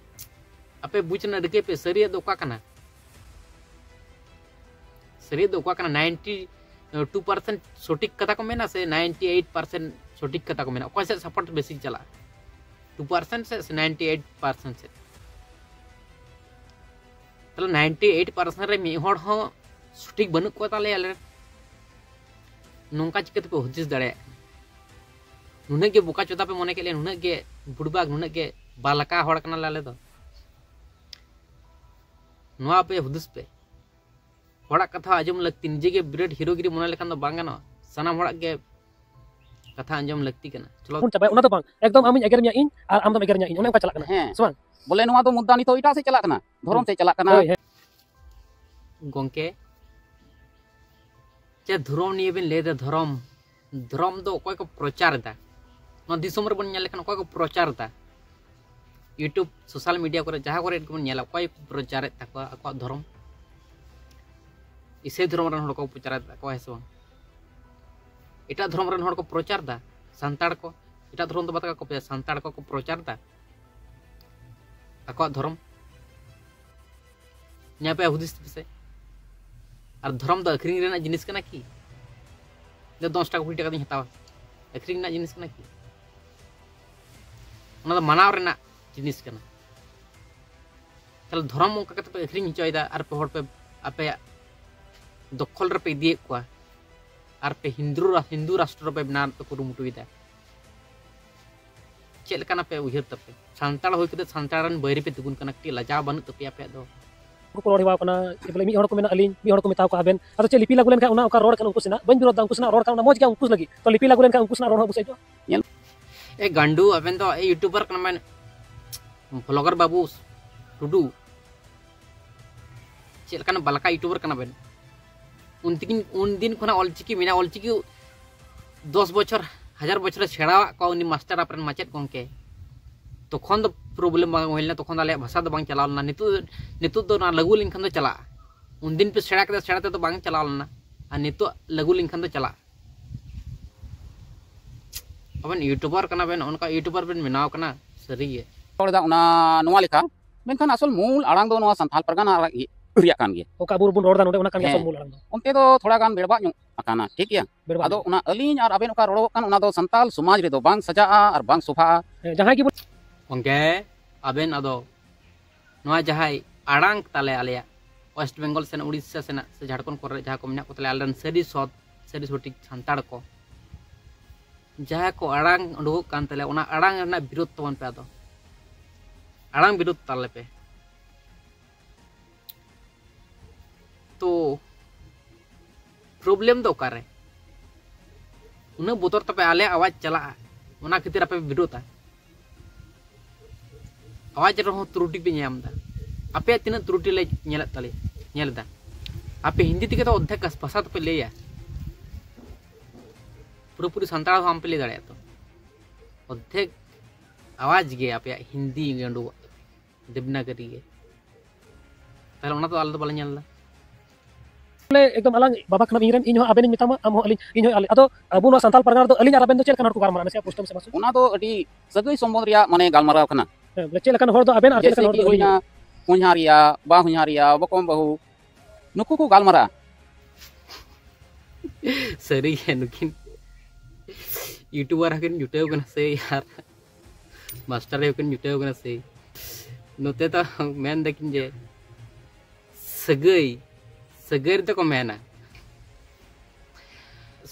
ᱟᱯᱮ ᱵᱩᱡᱽ ᱨᱮᱱᱟᱜ ᱨᱤᱠᱟᱹᱭ ᱯᱮ, ᱥᱟᱹᱨᱤᱭᱟᱜ ᱫᱚ ᱚᱠᱟ ᱠᱟᱱᱟ? ᱥᱟᱹᱨᱤᱭᱟᱜ ᱫᱚ ᱚᱠᱟ ᱠᱟᱱᱟ? ᱱᱟᱭᱤᱱᱴᱤ ᱴᱩ ᱯᱟᱨᱥᱮᱱᱴ ᱥᱚᱴᱷᱤᱠ ᱠᱟᱛᱷᱟ ᱠᱚ ᱢᱮᱱᱟ ᱥᱮ ᱱᱟᱭᱤᱱᱴᱤ ᱮᱭᱤᱴ ᱯᱟᱨᱥᱮᱱᱴ ᱥᱚᱴᱷᱤᱠ ᱠᱟᱛᱷᱟ ᱠᱚ ᱢᱮᱱᱟ? ᱚᱠᱚᱭ ᱥᱮᱫ ᱥᱟᱯᱳᱨᱴ ᱵᱮᱥᱤ ᱪᱟᱞᱟᱜᱼᱟ? ᱴᱩ ᱯᱟᱨᱥᱮᱱᱴ ᱥᱮ ᱱᱟᱭᱤᱱᱴᱤ ᱮᱭᱤᱴ ᱯᱟᱨᱥᱮᱱᱴ ᱥᱮᱫ? ᱛᱟᱦᱚᱞᱮ ᱱᱟᱭᱤᱱᱴᱤ ᱮᱭᱤᱴ ᱯᱟᱨᱥᱮᱱᱴ ᱨᱮ ᱢᱤᱫ ᱦᱚᱲ ᱦᱚᱸ ᱥᱚᱴᱷᱤᱠ ᱵᱟᱹᱱᱩᱜ ᱠᱚ ᱛᱟᱞᱮᱭᱟ ᱟᱞᱮ᱾ ᱱᱚᱝᱠᱟ ᱪᱤᱠᱟᱹ ᱛᱮᱯᱮ ᱦᱩᱫᱤᱥ ᱫᱟᱲᱮᱭᱟᱜ ᱠᱟᱱᱟ? ᱱᱩᱱᱟᱹᱜ ᱜᱮ ᱵᱚᱠᱟ ᱪᱚᱫᱟ ᱯᱮ ᱢᱚᱱᱮ ᱠᱮᱫ ᱞᱮᱭᱟ, ᱱᱩᱱᱟᱹᱜ ᱜᱮ ᱵᱩᱰᱵᱟᱜᱽ, ᱱᱩᱱᱟᱹᱜ ᱜᱮ ᱵᱟᱞᱟᱠᱟ ᱦᱚᱲ ᱠᱟᱱᱟᱞᱮ ᱟᱞᱮ ᱫᱚ? ᱱᱚᱣᱟ ᱯᱮ ᱦᱩᱫᱤᱥ ᱯᱮ᱾ ᱦᱚᱲᱟᱜ ᱠᱟᱛᱷᱟ ᱟᱸᱡᱚᱢ ᱞᱟᱹᱠᱛᱤ, ᱱᱤᱡᱮ ᱜᱮ ᱵᱤᱨᱟᱴ ᱦᱤᱨᱳᱜᱤᱨᱤ ᱢᱚᱱᱮ ᱞᱮᱠᱷᱟᱱ ᱫᱚ ᱵᱟᱝ ᱜᱟᱱᱚᱜᱼᱟ᱾ ᱥᱟᱱᱟᱢ ᱦᱚᱲᱟᱜ ᱜᱮ ᱠᱟᱛᱷᱟ ᱟᱸᱡᱚᱢ ᱞᱟᱹᱠᱛᱤ ᱠᱟᱱᱟ᱾ ᱪᱚᱞᱚ᱾ ᱵᱚᱱ ᱪᱟᱵᱟᱭᱟ, ᱚᱱᱟ ᱫᱚ ᱵᱟᱝ, ᱮᱠᱫᱚᱢ ᱟᱢᱤᱧ ᱮᱜᱮᱨ ᱢᱮᱭᱟ ᱤᱧ ᱟᱨ ᱟᱢ ᱫᱚᱢ ᱮᱜᱮᱨ ᱤᱧᱟ ᱤᱧ, ᱚᱱᱮ ᱚᱱᱠᱟ ᱪᱟᱞᱟᱜ ᱠᱟᱱᱟ᱾ ᱦᱮᱸ᱾ ᱥᱮ ᱵᱟᱝ? ᱵᱚᱞᱮ ᱱᱚᱣᱟ ᱫᱚ ᱢᱩᱫᱽᱫᱟ ᱱᱤᱛᱚᱜ ᱮᱴᱟᱜ ᱥᱮᱫ ᱪᱟᱞᱟᱜ ᱠᱟᱱᱟ, ᱫᱷᱚᱨᱚᱢ ᱥᱮᱫ ᱪᱟᱞᱟᱜ ᱠᱟᱱᱟ᱾ ᱦᱳᱭ, ᱦᱮᱸ᱾ ᱜᱚᱝᱠᱮ, ᱪᱮᱫ ᱫᱷᱚᱨᱚᱢ ᱱᱤᱭᱮ ᱵᱮᱱ ᱞᱟᱹᱭ ᱮᱫᱟ? ᱫᱷᱚᱨᱚᱢ, ᱫᱷᱚᱨᱚᱢ ᱫᱚ ᱚᱠᱚᱭ ᱠᱚ ᱯᱨᱚᱪᱟᱨ ᱮᱫᱟ? ᱱᱚᱣᱟ ᱫᱤᱥᱚᱢ ᱨᱮᱵᱚᱱ ᱧᱮᱞ ᱞᱮᱠᱷᱟᱱ ᱚᱠᱚᱭ ᱠᱚ ᱯᱨᱚᱪᱟᱨ ᱮᱫᱟ? YouTube, social media ᱠᱚᱨᱮ, ᱡᱟᱦᱟᱸ ᱠᱚᱨᱮ ᱜᱮᱵᱚᱱ ᱧᱮᱞᱟ, ᱚᱠᱚᱭ ᱠᱚ ᱯᱨᱚᱪᱟᱨᱮᱫ ᱛᱟᱠᱚᱣᱟ ᱟᱠᱚᱣᱟᱜ ᱫᱷᱚᱨᱚᱢ? ᱤᱥᱟᱹᱭ ᱫᱷᱚᱨᱚᱢ ᱨᱮᱱ ᱦᱚᱲ ᱠᱚ ᱯᱨᱚᱪᱟᱨᱮᱫ ᱛᱟᱠᱚᱣᱟ, ᱦᱮᱸ ᱥᱮ ᱵᱟᱝ? ᱮᱴᱟᱜ ᱫᱷᱚᱨᱚᱢ ᱨᱮᱱ ᱦᱚᱲ ᱠᱚ ᱯᱨᱚᱪᱟᱨ ᱮᱫᱟ, ᱥᱟᱱᱛᱟᱲ ᱠᱚ, ᱮᱴᱟᱜ ᱫᱷᱚᱨᱚᱢ ᱫᱚ ᱵᱟᱫ ᱠᱟᱠᱚ ᱯᱮ, ᱥᱟᱱᱛᱟᱲ ᱠᱚᱠᱚ ᱯᱨᱚᱪᱟᱨ ᱮᱫᱟ ᱟᱠᱚᱣᱟᱜ ᱫᱷᱚᱨᱚᱢ᱾ ᱧᱮᱞ ᱯᱮ, ᱦᱩᱫᱤᱥ ᱯᱮ ᱥᱮ᱾ ᱟᱨ ᱫᱷᱚᱨᱚᱢ ᱫᱚ ᱟᱹᱠᱷᱨᱤᱧ ᱨᱮᱱᱟᱜ ᱡᱤᱱᱤᱥ ᱠᱟᱱᱟ ᱠᱤ? ᱡᱮ ᱫᱚᱥ ᱴᱟᱠᱟ, ᱠᱩᱲᱤ ᱴᱟᱠᱟ ᱛᱤᱧ ᱦᱟᱛᱟᱣᱟ, ᱟᱹᱠᱷᱨᱤᱧ ᱨᱮᱱᱟᱜ ᱡᱤᱱᱤᱥ ᱠᱟᱱᱟ ᱠᱤ? ᱚᱱᱟ ᱫᱚ ᱢᱟᱱᱟᱣ ᱨᱮᱱᱟᱜ ᱡᱤᱱᱤᱥ ᱠᱟᱱᱟ᱾ ᱛᱟᱦᱚᱞᱮ ᱫᱷᱚᱨᱚᱢ ᱚᱱᱠᱟ ᱠᱟᱛᱮ ᱯᱮ ᱟᱹᱠᱷᱨᱤᱧ ᱦᱚᱪᱚᱭᱮᱫᱟ, ᱟᱨ ᱯᱮ ᱦᱚᱲ ᱯᱮ ᱟᱯᱮᱭᱟᱜ ᱫᱚᱠᱷᱚᱞ ᱨᱮᱯᱮ ᱤᱫᱤᱭᱮᱫ ᱠᱚᱣᱟ, ᱟᱨ ᱯᱮ ᱦᱤᱱᱫᱩ ᱨᱟ-, ᱦᱤᱱᱫᱩ ᱨᱟᱥᱴᱨᱚ ᱯᱮ ᱵᱮᱱᱟᱣ ᱨᱮᱱᱟᱜ ᱯᱮ ᱠᱩᱨᱩᱢᱩᱴᱩᱭᱮᱫᱟ᱾ ᱪᱮᱫ ᱞᱮᱠᱟᱱᱟᱜ ᱯᱮ ᱩᱭᱦᱟᱹᱨ ᱛᱟᱯᱮ? ᱥᱟᱱᱛᱟᱲ ᱦᱩᱭ ᱠᱟᱛᱮ ᱥᱟᱱᱛᱟᱲ ᱨᱮᱱ ᱵᱟᱹᱭᱨᱤ ᱯᱮ ᱛᱤᱸᱜᱩᱱ ᱠᱟᱱᱟ, ᱠᱟᱹᱴᱤᱡ ᱞᱟᱡᱟᱣ ᱵᱟᱹᱱᱩᱜ ᱛᱟᱯᱮᱭᱟ ᱟᱯᱮᱭᱟᱜ ᱫᱚ? ᱩᱱᱠᱩ ᱠᱚ ᱨᱚᱲ ᱦᱮᱣᱟ ᱠᱟᱱᱟ, ᱡᱮ ᱵᱚᱞᱮ ᱢᱤᱫ ᱦᱚᱲ ᱠᱚ ᱢᱮᱱᱟᱜ ᱟᱹᱞᱤᱧ, ᱢᱤᱫ ᱦᱚᱲ ᱠᱚ ᱢᱮᱛᱟᱣ ᱠᱚᱣᱟ ᱟᱵᱮᱱ, ᱟᱫᱚ ᱪᱮᱫ ᱞᱤᱯᱤ ᱞᱟᱹᱜᱩ ᱞᱮᱱᱠᱷᱟᱱ ᱚᱱᱟ ᱚᱠᱟ ᱨᱚᱲ ᱠᱟᱱᱟ ᱩᱱᱠᱩ ᱥᱮᱱᱟᱜ, ᱵᱟᱹᱧ ᱵᱤᱨᱳᱫᱷ ᱫᱟ ᱩᱱᱠᱩ ᱥᱮᱱᱟᱜ ᱨᱚᱲ ᱠᱟᱱᱟ, ᱚᱱᱟ ᱢᱚᱡᱽ ᱜᱮᱭᱟ ᱩᱱᱠᱩ ᱞᱟᱹᱜᱤᱫ, ᱛᱚ ᱞᱤᱯᱤ ᱞᱟᱹᱜᱩ ᱞᱮᱱᱠᱷᱟᱱ ᱩᱱᱠᱩ ᱥᱮᱱᱟᱜ ᱨᱚᱲ ᱦᱚᱸ ᱟᱵᱚ ᱥᱮᱫ ᱦᱤᱡᱩᱜᱼᱟ᱾ ᱧᱮᱞ᱾ ᱮ ᱜᱟᱱᱰᱩ, ᱟᱵᱮᱱ ᱫᱚ ᱮ YouTuber ᱠᱟᱱᱟ ᱵᱮᱱ, vlogger ᱵᱟᱹᱵᱩ ᱴᱩᱰᱩ, ᱪᱮᱫ ᱞᱮᱠᱟᱱ ᱵᱟᱞᱟᱠᱟ YouTuber ᱠᱟᱱᱟ ᱵᱮᱱ? ᱩᱱ ᱛᱤᱠᱤᱱ, ᱩᱱ ᱫᱤᱱ ᱠᱷᱚᱱᱟᱜ ᱚᱞᱪᱤᱠᱤ ᱢᱮᱱᱟᱜᱼᱟ, ᱚᱞᱪᱤᱠᱤ ᱫᱚᱥ ᱵᱚᱪᱷᱚᱨ, ᱦᱟᱡᱟᱨ ᱵᱚᱪᱷᱚᱨᱮ ᱥᱮᱬᱟᱣᱟᱜ ᱠᱚᱣᱟ ᱩᱱᱤ ᱢᱟᱥᱴᱟᱨ ᱟᱯᱮᱨᱮᱱ ᱢᱟᱪᱮᱫ ᱜᱚᱢᱠᱮ᱾ ᱛᱚᱠᱷᱚᱱ ᱫᱚ problem ᱵᱟᱝ ᱦᱩᱭ ᱞᱮᱱᱟ, ᱛᱚᱠᱷᱚᱱ ᱫᱚ ᱟᱞᱮᱭᱟᱜ ᱵᱷᱟᱥᱟ ᱫᱚ ᱵᱟᱝ ᱪᱟᱞᱟᱣ ᱞᱮᱱᱟ᱾ ᱱᱤᱛᱚᱜ, ᱱᱤᱛᱚᱜ ᱫᱚ ᱚᱱᱟ ᱞᱟᱹᱜᱩ ᱞᱮᱱᱠᱷᱟᱱ ᱫᱚ ᱪᱟᱞᱟᱜᱼᱟ᱾ ᱩᱱᱫᱤᱱ ᱯᱮ ᱥᱮᱬᱟ ᱠᱮᱫᱟ, ᱥᱮᱬᱟ ᱛᱮᱫᱚ ᱵᱟᱝ ᱪᱟᱞᱟᱣ ᱞᱮᱱᱟ, ᱟᱨ ᱱᱤᱛᱚᱜ ᱞᱟᱹᱜᱩ ᱞᱮᱱᱠᱷᱟᱱ ᱫᱚ ᱪᱟᱞᱟᱜᱼᱟ᱾ ᱟᱵᱮᱱ YouTuber ᱠᱟᱱᱟ ᱵᱮᱱ, ᱚᱱᱠᱟ YouTuber ᱵᱮᱱ ᱵᱮᱱᱟᱣ ᱠᱟᱱᱟ, ᱥᱟᱹᱨᱤ ᱜᱮ᱾ ᱨᱚᱲ ᱮᱫᱟ ᱚᱱᱟ ᱱᱚᱣᱟ ᱞᱮᱠᱟ, ᱢᱮᱱᱠᱷᱟᱱ ᱟᱥᱚᱞ ᱢᱩᱞ ᱟᱲᱟᱝ ᱫᱚ ᱱᱚᱣᱟ ᱥᱟᱱᱛᱟᱲ ᱯᱟᱨᱜᱟᱱᱟ ᱨᱮᱭᱟᱜ ᱠᱟᱱ ᱜᱮᱭᱟ᱾ ᱚᱠᱟ ᱟᱵᱚ ᱵᱚᱱ ᱨᱚᱲ ᱮᱫᱟ ᱱᱚᱰᱮ, ᱚᱱᱟ ᱠᱟᱱ ᱜᱮᱭᱟ ᱦᱮᱸ᱾ ᱟᱥᱚᱞ ᱢᱩᱞ ᱟᱲᱟᱝ ᱫᱚ᱾ ᱚᱱᱛᱮ ᱫᱚ ᱛᱷᱚᱲᱟ ᱜᱟᱱ ᱵᱮᱲᱵᱟᱜ ᱧᱚᱜ ᱟᱠᱟᱱᱟ, ᱴᱷᱤᱠ ᱜᱮᱭᱟ? ᱵᱮᱲᱵᱟᱜ ᱟᱫᱚ ᱧᱚᱜ᱾ ᱚᱱᱟ ᱟᱹᱞᱤᱧ ᱟᱨ ᱟᱵᱮᱱ ᱚᱠᱟ ᱨᱚᱲᱚᱜ ᱠᱟᱱ, ᱚᱱᱟ ᱫᱚ ᱥᱟᱱᱛᱟᱲ ᱥᱚᱢᱟᱡᱽ ᱨᱮᱫᱚ ᱵᱟᱝ ᱥᱟᱡᱟᱜᱼᱟ ᱟᱨ ᱵᱟᱝ ᱥᱚᱵᱷᱟᱜᱼᱟ᱾ ᱦᱮᱸ, ᱡᱟᱦᱟᱸᱭ ᱜᱮᱵᱚᱱ ᱜᱚᱝᱠᱮ, ᱟᱵᱮᱱ ᱟᱫᱚ ᱱᱚᱣᱟ ᱡᱟᱦᱟᱸᱭ ᱟᱲᱟᱝ ᱛᱟᱞᱮ ᱟᱞᱮᱭᱟᱜ West Bengal ᱥᱮᱱᱟᱜ, ᱩᱲᱤᱥᱥᱟ ᱥᱮᱱᱟᱜ ᱥᱮ ᱡᱷᱟᱲᱠᱷᱚᱸᱰ ᱠᱚᱨᱮ ᱡᱟᱦᱟᱸ ᱠᱚ ᱢᱮᱱᱟᱜ ᱠᱚ ᱛᱟᱞᱮᱭᱟ, ᱟᱞᱮ ᱨᱮᱱ ᱥᱟᱹᱨᱤ ᱥᱚᱛ, ᱥᱟᱹᱨᱤ ᱥᱚᱴᱷᱤᱠ ᱥᱟᱱᱛᱟᱲ ᱠᱚ, ᱡᱟᱦᱟᱸ ᱠᱚ ᱟᱲᱟᱝ ᱩᱰᱩᱠᱚᱜ ᱠᱟᱱ ᱛᱟᱞᱮᱭᱟ, ᱚᱱᱟ ᱟᱲᱟᱝ ᱨᱮᱱᱟᱜ ᱵᱤᱨᱳᱫᱷ ᱛᱟᱵᱚᱱ ᱯᱮ᱾ ᱟᱫᱚ ᱟᱲᱟᱝ ᱵᱤᱨᱳᱫᱷ ᱛᱟᱞᱮ ᱯᱮ᱾ ᱛᱚ problem ᱫᱚ ᱚᱠᱟᱨᱮ? ᱩᱱᱟᱹᱜ ᱵᱚᱛᱚᱨ ᱛᱟᱯᱮ ᱟᱞᱮᱭᱟᱜ ᱟᱣᱟᱡᱽ ᱪᱟᱞᱟᱜᱼᱟ, ᱚᱱᱟ ᱠᱷᱟᱹᱛᱤᱨ ᱟᱯᱮ ᱯᱮ ᱵᱤᱨᱳᱫᱟ᱾ ᱟᱣᱟᱡᱽ ᱨᱮᱦᱚᱸ ᱛᱨᱩᱴᱤ ᱯᱮ ᱧᱟᱢ ᱮᱫᱟ᱾ ᱟᱯᱮᱭᱟᱜ ᱛᱤᱱᱟᱹᱜ ᱛᱨᱩᱴᱤ ᱞᱮ ᱧᱮᱞᱮᱫ ᱛᱟᱞᱮᱭᱟ, ᱧᱮᱞ ᱮᱫᱟ᱾ ᱟᱯᱮ ᱦᱤᱱᱫᱤ ᱛᱮᱜᱮ ᱛᱚ ᱚᱨᱫᱷᱮᱠ ᱵᱷᱟᱥᱟ ᱫᱚᱯᱮ ᱞᱟᱹᱭᱟ, ᱯᱩᱨᱟᱹᱯᱩᱨᱤ ᱥᱟᱱᱛᱟᱲ ᱦᱚᱸ ᱵᱟᱝᱯᱮ ᱞᱟᱹᱭ ᱫᱟᱲᱮᱭᱟᱜᱼᱟ᱾ ᱛᱚ ᱚᱨᱫᱷᱮᱠ ᱟᱣᱟᱡᱽ ᱜᱮ ᱟᱯᱮᱭᱟᱜ ᱦᱤᱱᱫᱤ ᱜᱮ ᱩᱰᱩᱠᱚᱜ ᱛᱟᱯᱮᱭᱟ, ᱫᱮᱵᱽᱱᱟᱜᱚᱨᱤ ᱜᱮ᱾ ᱛᱟᱦᱞᱮ ᱚᱱᱟ ᱫᱚ ᱟᱞᱮ ᱫᱚ ᱵᱟᱞᱮ ᱧᱮᱞ ᱮᱫᱟ᱾ ᱵᱚᱞᱮ ᱮᱠᱫᱚᱢ ᱟᱞᱟᱝ ᱵᱟᱵᱟ ᱠᱟᱱᱟᱢ ᱤᱧ ᱨᱮᱱ, ᱤᱧ ᱦᱚᱸ ᱟᱵᱮᱱᱤᱧ ᱢᱮᱛᱟᱢᱟ, ᱟᱢ ᱦᱚᱸ ᱟᱹᱞᱤᱧ, ᱤᱧ ᱦᱚᱸ ᱟᱞᱮ᱾ ᱟᱫᱚ ᱟᱵᱚ ᱱᱚᱣᱟ ᱥᱟᱱᱛᱟᱲ ᱯᱟᱨᱜᱟᱱᱟ ᱨᱮᱫᱚ ᱟᱹᱞᱤᱧ ᱟᱨ ᱟᱵᱮᱱ ᱫᱚ ᱪᱮᱫ ᱞᱮᱠᱟᱱ ᱦᱚᱲ ᱠᱚ ᱜᱟᱞᱢᱟᱨᱟᱜᱼᱟ? ᱱᱟᱥᱮᱭᱟᱜ ᱯᱩᱥᱴᱟᱹᱣ ᱢᱮᱥᱮ ᱢᱟᱥᱮ᱾ ᱚᱱᱟ ᱫᱚ ᱟᱹᱰᱤ ᱥᱟᱹᱜᱟᱹᱭ ᱥᱚᱢᱵᱚᱱᱫᱷ ᱨᱮᱭᱟᱜ ᱢᱟᱱᱮ ᱜᱟᱞᱢᱟᱨᱟᱣ ᱠᱟᱱᱟ᱾ ᱦᱮᱸ, ᱵᱚᱞᱮ ᱪᱮᱫ ᱞᱮᱠᱟᱱ ᱦᱚᱲ ᱫᱚ ᱟᱵᱮᱱ ᱟᱨ ᱪᱮᱫ ᱡᱮᱭᱥᱮ ᱞᱮᱠᱟᱱ ᱠᱤ ᱦᱚᱲ ᱫᱚ ᱦᱩᱭᱱᱟ, ᱤᱧ? ᱦᱚᱧᱦᱟᱨᱤᱭᱟ, ᱵᱟ ᱦᱚᱧᱦᱟᱨᱤᱭᱟ, ᱵᱚᱠᱚᱢ ᱵᱟᱹᱦᱩ, ᱱᱩᱠᱩ ᱠᱚ ᱜᱟᱞᱢᱟᱨᱟᱜᱼᱟ᱾ ᱥᱟᱹᱨᱤ ᱜᱮ ᱱᱩᱠᱤᱱ YouTuber ᱦᱚᱸᱠᱤᱱ ᱡᱩᱴᱟᱹᱣ ᱠᱟᱱᱟ ᱥᱮ ᱟᱨ ᱢᱟᱥᱴᱟᱨ ᱦᱚᱸᱠᱤᱱ ᱡᱩᱴᱟᱹᱣ ᱠᱟᱱᱟ ᱥᱮ᱾ ᱱᱚᱛᱮ ᱫᱚ ᱢᱮᱱ ᱫᱟᱠᱤᱱ ᱡᱮ ᱥᱟᱹᱜᱟᱹᱭ, ᱥᱟᱹᱜᱟᱹᱭ ᱨᱮᱫᱚ ᱠᱚ ᱢᱮᱱᱟ,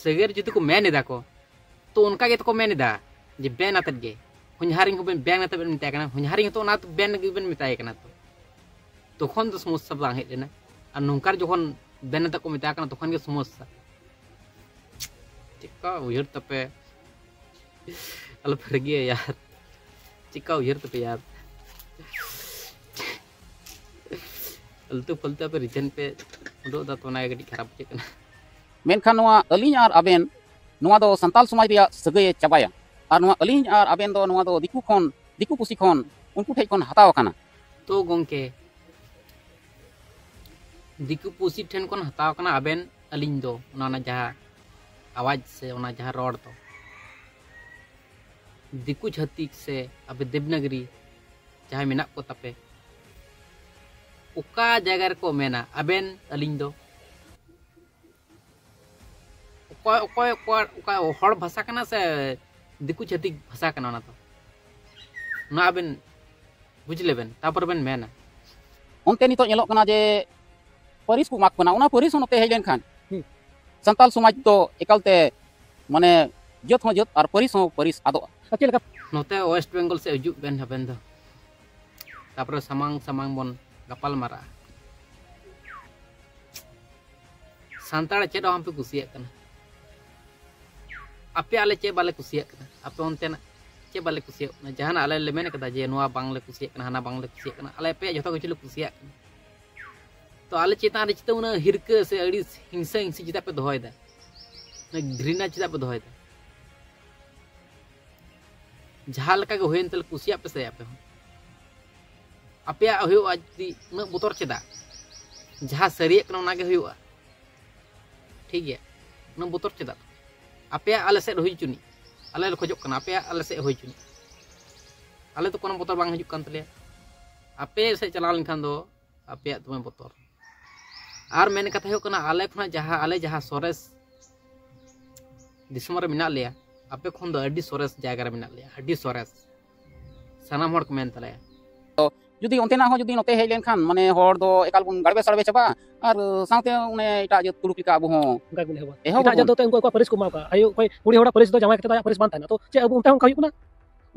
ᱥᱟᱹᱜᱟᱹᱭ ᱨᱮ ᱡᱩᱫᱤ ᱠᱚ ᱢᱮᱱ ᱮᱫᱟ ᱠᱚ, ᱛᱚ ᱚᱱᱠᱟ ᱜᱮᱛᱚ ᱠᱚ ᱢᱮᱱ ᱮᱫᱟ ᱡᱮ ᱵᱮᱱ ᱟᱛᱮᱫ ᱜᱮ᱾ ᱦᱚᱧᱦᱟᱨᱤᱧ ᱦᱚᱸ ᱵᱮᱱ, ᱵᱮᱱ ᱟᱛᱮᱫ ᱵᱮᱱ ᱢᱮᱛᱟᱭ ᱠᱟᱱᱟ, ᱦᱚᱧᱦᱟᱨᱤᱧ ᱦᱚᱸᱛᱚ ᱚᱱᱟ ᱵᱮᱱ ᱜᱮᱵᱮᱱ ᱢᱮᱛᱟᱭ ᱠᱟᱱᱟ᱾ ᱛᱚ ᱛᱚᱠᱷᱚᱱ ᱫᱚ ᱥᱚᱢᱚᱥᱥᱟ ᱵᱟᱝ ᱦᱮᱡ ᱞᱮᱱᱟ᱾ ᱟᱨ ᱱᱚᱝᱠᱟ ᱡᱚᱠᱷᱚᱱ ᱵᱮᱱ ᱟᱛᱮᱫ ᱠᱚ ᱢᱮᱛᱟᱭ ᱠᱟᱱᱟ, ᱛᱚᱠᱷᱚᱱ ᱜᱮ ᱥᱚᱢᱚᱥᱥᱟ᱾ ᱪᱮᱫᱠᱟ ᱩᱭᱦᱟᱹᱨ ᱛᱟᱯᱮ? ᱟᱞᱚ ᱯᱮ ᱨᱟᱹᱜᱤᱭᱟ ᱭᱟᱨ, ᱪᱮᱫᱠᱟ ᱩᱭᱦᱟᱹᱨ ᱛᱟᱯᱮ ᱭᱟᱨ᱾ ᱟᱞᱛᱩ ᱯᱷᱟᱞᱛᱩ ᱟᱯᱮ reason ᱯᱮ ᱩᱰᱩᱠ ᱮᱫᱟ, ᱛᱚ ᱚᱱᱟᱜᱮ ᱠᱟᱹᱴᱤᱡ ᱠᱷᱟᱨᱟᱯ ᱵᱩᱡᱷᱟᱹᱜ ᱠᱟᱱᱟ᱾ ᱢᱮᱱᱠᱷᱟᱱ ᱱᱚᱣᱟ ᱟᱹᱞᱤᱧ ᱟᱨ ᱟᱵᱮᱱ, ᱱᱚᱣᱟ ᱫᱚ ᱥᱟᱱᱛᱟᱞ ᱥᱚᱢᱟᱡᱽ ᱨᱮᱭᱟᱜ ᱥᱟᱹᱜᱟᱹᱭᱮ ᱪᱟᱵᱟᱭᱟ᱾ ᱟᱨ ᱱᱚᱣᱟ ᱟᱹᱞᱤᱧ ᱟᱨ ᱟᱵᱮᱱ ᱫᱚ, ᱱᱚᱣᱟ ᱫᱚ ᱫᱤᱠᱩ ᱠᱷᱚᱱ, ᱫᱤᱠᱩ ᱯᱩᱥᱤ ᱠᱷᱚᱱ, ᱩᱱᱠᱩ ᱴᱷᱮᱡ ᱠᱷᱚᱱ ᱦᱟᱛᱟᱣ ᱟᱠᱟᱱᱟ᱾ ᱛᱚ ᱜᱚᱝᱠᱮ, ᱫᱤᱠᱩ ᱯᱩᱥᱤ ᱴᱷᱮᱱ ᱠᱷᱚᱱ ᱦᱟᱛᱟᱣ ᱠᱟᱱᱟ ᱟᱵᱮᱱ ᱟᱹᱞᱤᱧ ᱫᱚ ᱚᱱᱟ, ᱚᱱᱟ ᱡᱟᱦᱟᱸ ᱟᱣᱟᱡᱽ ᱥᱮ ᱚᱱᱟ ᱡᱟᱦᱟᱸ ᱨᱚᱲ ᱫᱚ᱾ ᱫᱤᱠᱩ ᱪᱷᱟᱹᱛᱤᱠ ᱥᱮ ᱟᱵᱮ ᱫᱮᱵᱽᱱᱟᱜᱽᱨᱤ ᱡᱟᱦᱟᱸᱭ ᱢᱮᱱᱟᱜ ᱠᱚ ᱛᱟᱯᱮ, ᱚᱠᱟ ᱡᱟᱭᱜᱟ ᱨᱮᱠᱚ ᱢᱮᱱᱟ ᱟᱵᱮᱱ ᱟᱹᱞᱤᱧ ᱫᱚ? ᱚᱠᱚᱭ, ᱚᱠᱚᱭ, ᱚᱠᱚᱭ, ᱚᱠᱟ ᱦᱚᱲ ᱵᱷᱟᱥᱟ ᱠᱟᱱᱟ ᱥᱮ ᱫᱤᱠᱩ ᱪᱷᱟᱹᱛᱤᱠ ᱵᱷᱟᱥᱟ ᱠᱟᱱᱟ ᱚᱱᱟ ᱫᱚ? ᱚᱱᱟ ᱟᱵᱮᱱ ᱵᱩᱡᱽ ᱞᱮᱵᱮᱱ, ᱛᱟᱯᱚᱨᱮ ᱵᱮᱱ ᱢᱮᱱᱟ᱾ ᱚᱱᱛᱮ ᱱᱤᱛᱚᱜ ᱧᱮᱞᱚᱜ ᱠᱟᱱᱟ ᱡᱮ ᱯᱟᱹᱨᱤᱥ ᱠᱚ ᱮᱢᱟ ᱠᱚ ᱠᱟᱱᱟ, ᱚᱱᱟ ᱯᱟᱹᱨᱤᱥ ᱦᱚᱸ ᱱᱚᱛᱮ ᱦᱮᱡ ᱞᱮᱱᱠᱷᱟᱱ ᱦᱩᱸ᱾ ᱥᱟᱱᱛᱟᱞ ᱥᱚᱢᱟᱡᱽ ᱫᱚ ᱮᱠᱟᱞᱛᱮ, ᱢᱟᱱᱮ, ᱡᱟᱹᱛ ᱦᱚᱸ ᱡᱟᱹᱛ ᱟᱨ ᱯᱟᱹᱨᱤᱥ ᱦᱚᱸ ᱯᱟᱹᱨᱤᱥ ᱟᱫᱚᱜᱼᱟ᱾ ᱟᱨ ᱪᱮᱫ ᱞᱮᱠᱟ? ᱱᱚᱛᱮ ᱳᱭᱮᱥᱴ ᱵᱮᱝᱜᱚᱞ ᱥᱮᱫ ᱦᱤᱡᱩᱜ ᱵᱮᱱ ᱟᱵᱮᱱ ᱫᱚ, ᱛᱟᱯᱚᱨᱮ ᱥᱟᱢᱟᱝ ᱥᱟᱢᱟᱝ ᱵᱚᱱ ᱜᱟᱯᱟᱞ ᱢᱟᱨᱟᱜᱼᱟ᱾ ᱥᱟᱱᱛᱟᱲ ᱪᱮᱫ ᱦᱚᱸ ᱵᱟᱝᱯᱮ ᱠᱩᱥᱤᱭᱟᱜ ᱠᱟᱱᱟ᱾ ᱟᱯᱮ ᱟᱞᱮ ᱪᱮᱫ ᱵᱟᱞᱮ ᱠᱩᱥᱤᱭᱟᱜ ᱠᱟᱱᱟ? ᱟᱯᱮ ᱚᱱᱛᱮᱱᱟᱜ ᱪᱮᱫ ᱵᱟᱞᱮ ᱠᱩᱥᱤᱭᱟᱜ ᱠᱟᱱᱟ? ᱡᱟᱦᱟᱱᱟᱜ ᱟᱞᱮ ᱞᱮ ᱢᱮᱱ ᱠᱟᱫᱟ ᱡᱮ ᱱᱚᱣᱟ ᱵᱟᱝᱞᱮ ᱠᱩᱥᱤᱭᱟᱜ ᱠᱟᱱᱟ, ᱦᱟᱱᱟ ᱵᱟᱝᱞᱮ ᱠᱩᱥᱤᱭᱟᱜ ᱠᱟᱱᱟ? ᱟᱞᱮ ᱟᱯᱮᱭᱟᱜ ᱡᱷᱚᱛᱚ ᱠᱤᱪᱷᱩ ᱞᱮ ᱠᱩᱥᱤᱭᱟᱜ ᱠᱟᱱᱟ᱾ ᱛᱚ ᱟᱞᱮ ᱪᱮᱛᱟᱱ ᱨᱮ ᱪᱮᱫᱟᱜ ᱩᱱᱟᱹᱜ ᱦᱤᱨᱠᱟᱹ ᱥᱮ ᱟᱹᱲᱤᱥ, ᱦᱤᱝᱥᱟᱹ ᱦᱤᱝᱥᱤ ᱪᱮᱫᱟᱜ ᱯᱮ ᱫᱚᱦᱚᱭᱮᱫᱟ? ᱩᱱᱟᱹᱜ ᱜᱷᱨᱤᱱᱟ ᱪᱮᱫᱟᱜ ᱯᱮ ᱫᱚᱦᱚᱭᱮᱫᱟ? ᱡᱟᱦᱟᱸ ᱞᱮᱠᱟ ᱜᱮ ᱦᱩᱭᱮᱱ ᱛᱟᱞᱮ, ᱠᱩᱥᱤᱭᱟᱜ ᱯᱮ ᱥᱮ ᱟᱯᱮ ᱦᱚᱸ᱾ ᱟᱯᱮᱭᱟᱜ ᱦᱩᱭᱩᱜᱼᱟ ᱡᱩᱫᱤ, ᱩᱱᱟᱹᱜ ᱵᱚᱛᱚᱨ ᱪᱮᱫᱟᱜ? ᱡᱟᱦᱟᱸ ᱥᱟᱹᱨᱤᱭᱟᱜ ᱠᱟᱱᱟ ᱚᱱᱟ ᱜᱮ ᱦᱩᱭᱩᱜᱼᱟ, ᱴᱷᱤᱠ ᱜᱮᱭᱟ? ᱩᱱᱟᱹᱜ ᱵᱚᱛᱚᱨ ᱪᱮᱫᱟᱜ? ᱟᱯᱮᱭᱟᱜ ᱟᱞᱮ ᱥᱮᱫ ᱦᱩᱭ ᱦᱚᱪᱚᱱᱤᱡ, ᱟᱞᱮ ᱞᱮ ᱠᱷᱚᱡᱚᱜ ᱠᱟᱱᱟ ᱟᱯᱮᱭᱟᱜ ᱟᱞᱮ ᱥᱮᱫ ᱦᱩᱭ ᱦᱚᱪᱚᱱᱤᱡ᱾ ᱟᱞᱮ ᱫᱚ ᱠᱳᱱᱳ ᱵᱚᱛᱚᱨ ᱵᱟᱝ ᱦᱤᱡᱩᱜ ᱠᱟᱱ ᱛᱟᱞᱮᱭᱟ᱾ ᱟᱯᱮ ᱥᱮᱫ ᱪᱟᱞᱟᱣ ᱞᱮᱱᱠᱷᱟᱱ ᱫᱚ ᱟᱯᱮᱭᱟᱜ ᱫᱚᱢᱮ ᱵᱚᱛᱚᱨ᱾ ᱟᱨ ᱢᱮᱱ ᱠᱟᱛᱷᱟ ᱦᱩᱭᱩᱜ ᱠᱟᱱᱟ, ᱟᱞᱮ ᱠᱷᱚᱱᱟᱜ ᱡᱟᱦᱟᱸ, ᱟᱞᱮ ᱡᱟᱦᱟᱸ ᱥᱚᱨᱮᱥ ᱫᱤᱥᱚᱢ ᱨᱮ ᱢᱮᱱᱟᱜ ᱞᱮᱭᱟ, ᱟᱯᱮ ᱠᱷᱚᱱ ᱫᱚ ᱟᱹᱰᱤ ᱥᱚᱨᱮᱥ ᱡᱟᱭᱜᱟ ᱨᱮ ᱢᱮᱱᱟᱜ ᱞᱮᱭᱟ, ᱟᱹᱰᱤ ᱥᱚᱨᱮᱥ᱾ ᱥᱟᱱᱟᱢ ᱦᱚᱲ ᱠᱚ ᱢᱮᱱ ᱛᱟᱞᱮᱭᱟ᱾ ᱡᱩᱫᱤ ᱚᱱᱛᱮᱱᱟᱜ ᱦᱚᱸ ᱡᱩᱫᱤ ᱱᱚᱛᱮ ᱦᱮᱡ ᱞᱮᱱᱠᱷᱟᱱ, ᱢᱟᱱᱮ, ᱦᱚᱲ ᱫᱚ ᱮᱠᱟᱞ ᱵᱚᱱ ᱜᱟᱲᱵᱮ ᱥᱟᱲᱵᱮ ᱪᱟᱵᱟᱜᱼᱟ, ᱟᱨ ᱥᱟᱶᱛᱮ ᱚᱱᱮ ᱮᱴᱟᱜ ᱡᱟᱹᱛ ᱛᱩᱲᱩᱠ ᱞᱮᱠᱟ ᱟᱵᱚ ᱦᱚᱸ ᱚᱱᱠᱟ ᱜᱮᱵᱚᱱ ᱮᱦᱚᱵᱟ᱾ ᱮᱦᱚᱵ ᱮᱴᱟᱜ ᱟᱵᱚᱱ᱾ ᱡᱟᱹᱛ ᱫᱚ ᱮᱱᱛᱮ ᱩᱱᱠᱩᱣᱟᱜ ᱯᱟᱹᱨᱤᱥ ᱠᱚ ᱮᱢᱟ ᱠᱚᱣᱟ, ᱟᱭᱳ ᱚᱠᱚᱭ ᱠᱩᱲᱤ ᱦᱚᱲᱟᱜ ᱯᱟᱹᱨᱤᱥ ᱫᱚ ᱡᱟᱶᱟᱭ ᱠᱟᱛᱮ ᱫᱚ ᱟᱭᱟᱜ ᱯᱟᱹᱨᱤᱥ ᱵᱟᱝ ᱛᱟᱦᱮᱱᱟ᱾ ᱛᱚ ᱪᱮᱫ ᱟᱵᱚ ᱚᱱᱠᱟ ᱦᱚᱸ ᱚᱱᱠᱟ ᱦᱩᱭᱩᱜ ᱠᱟᱱᱟ?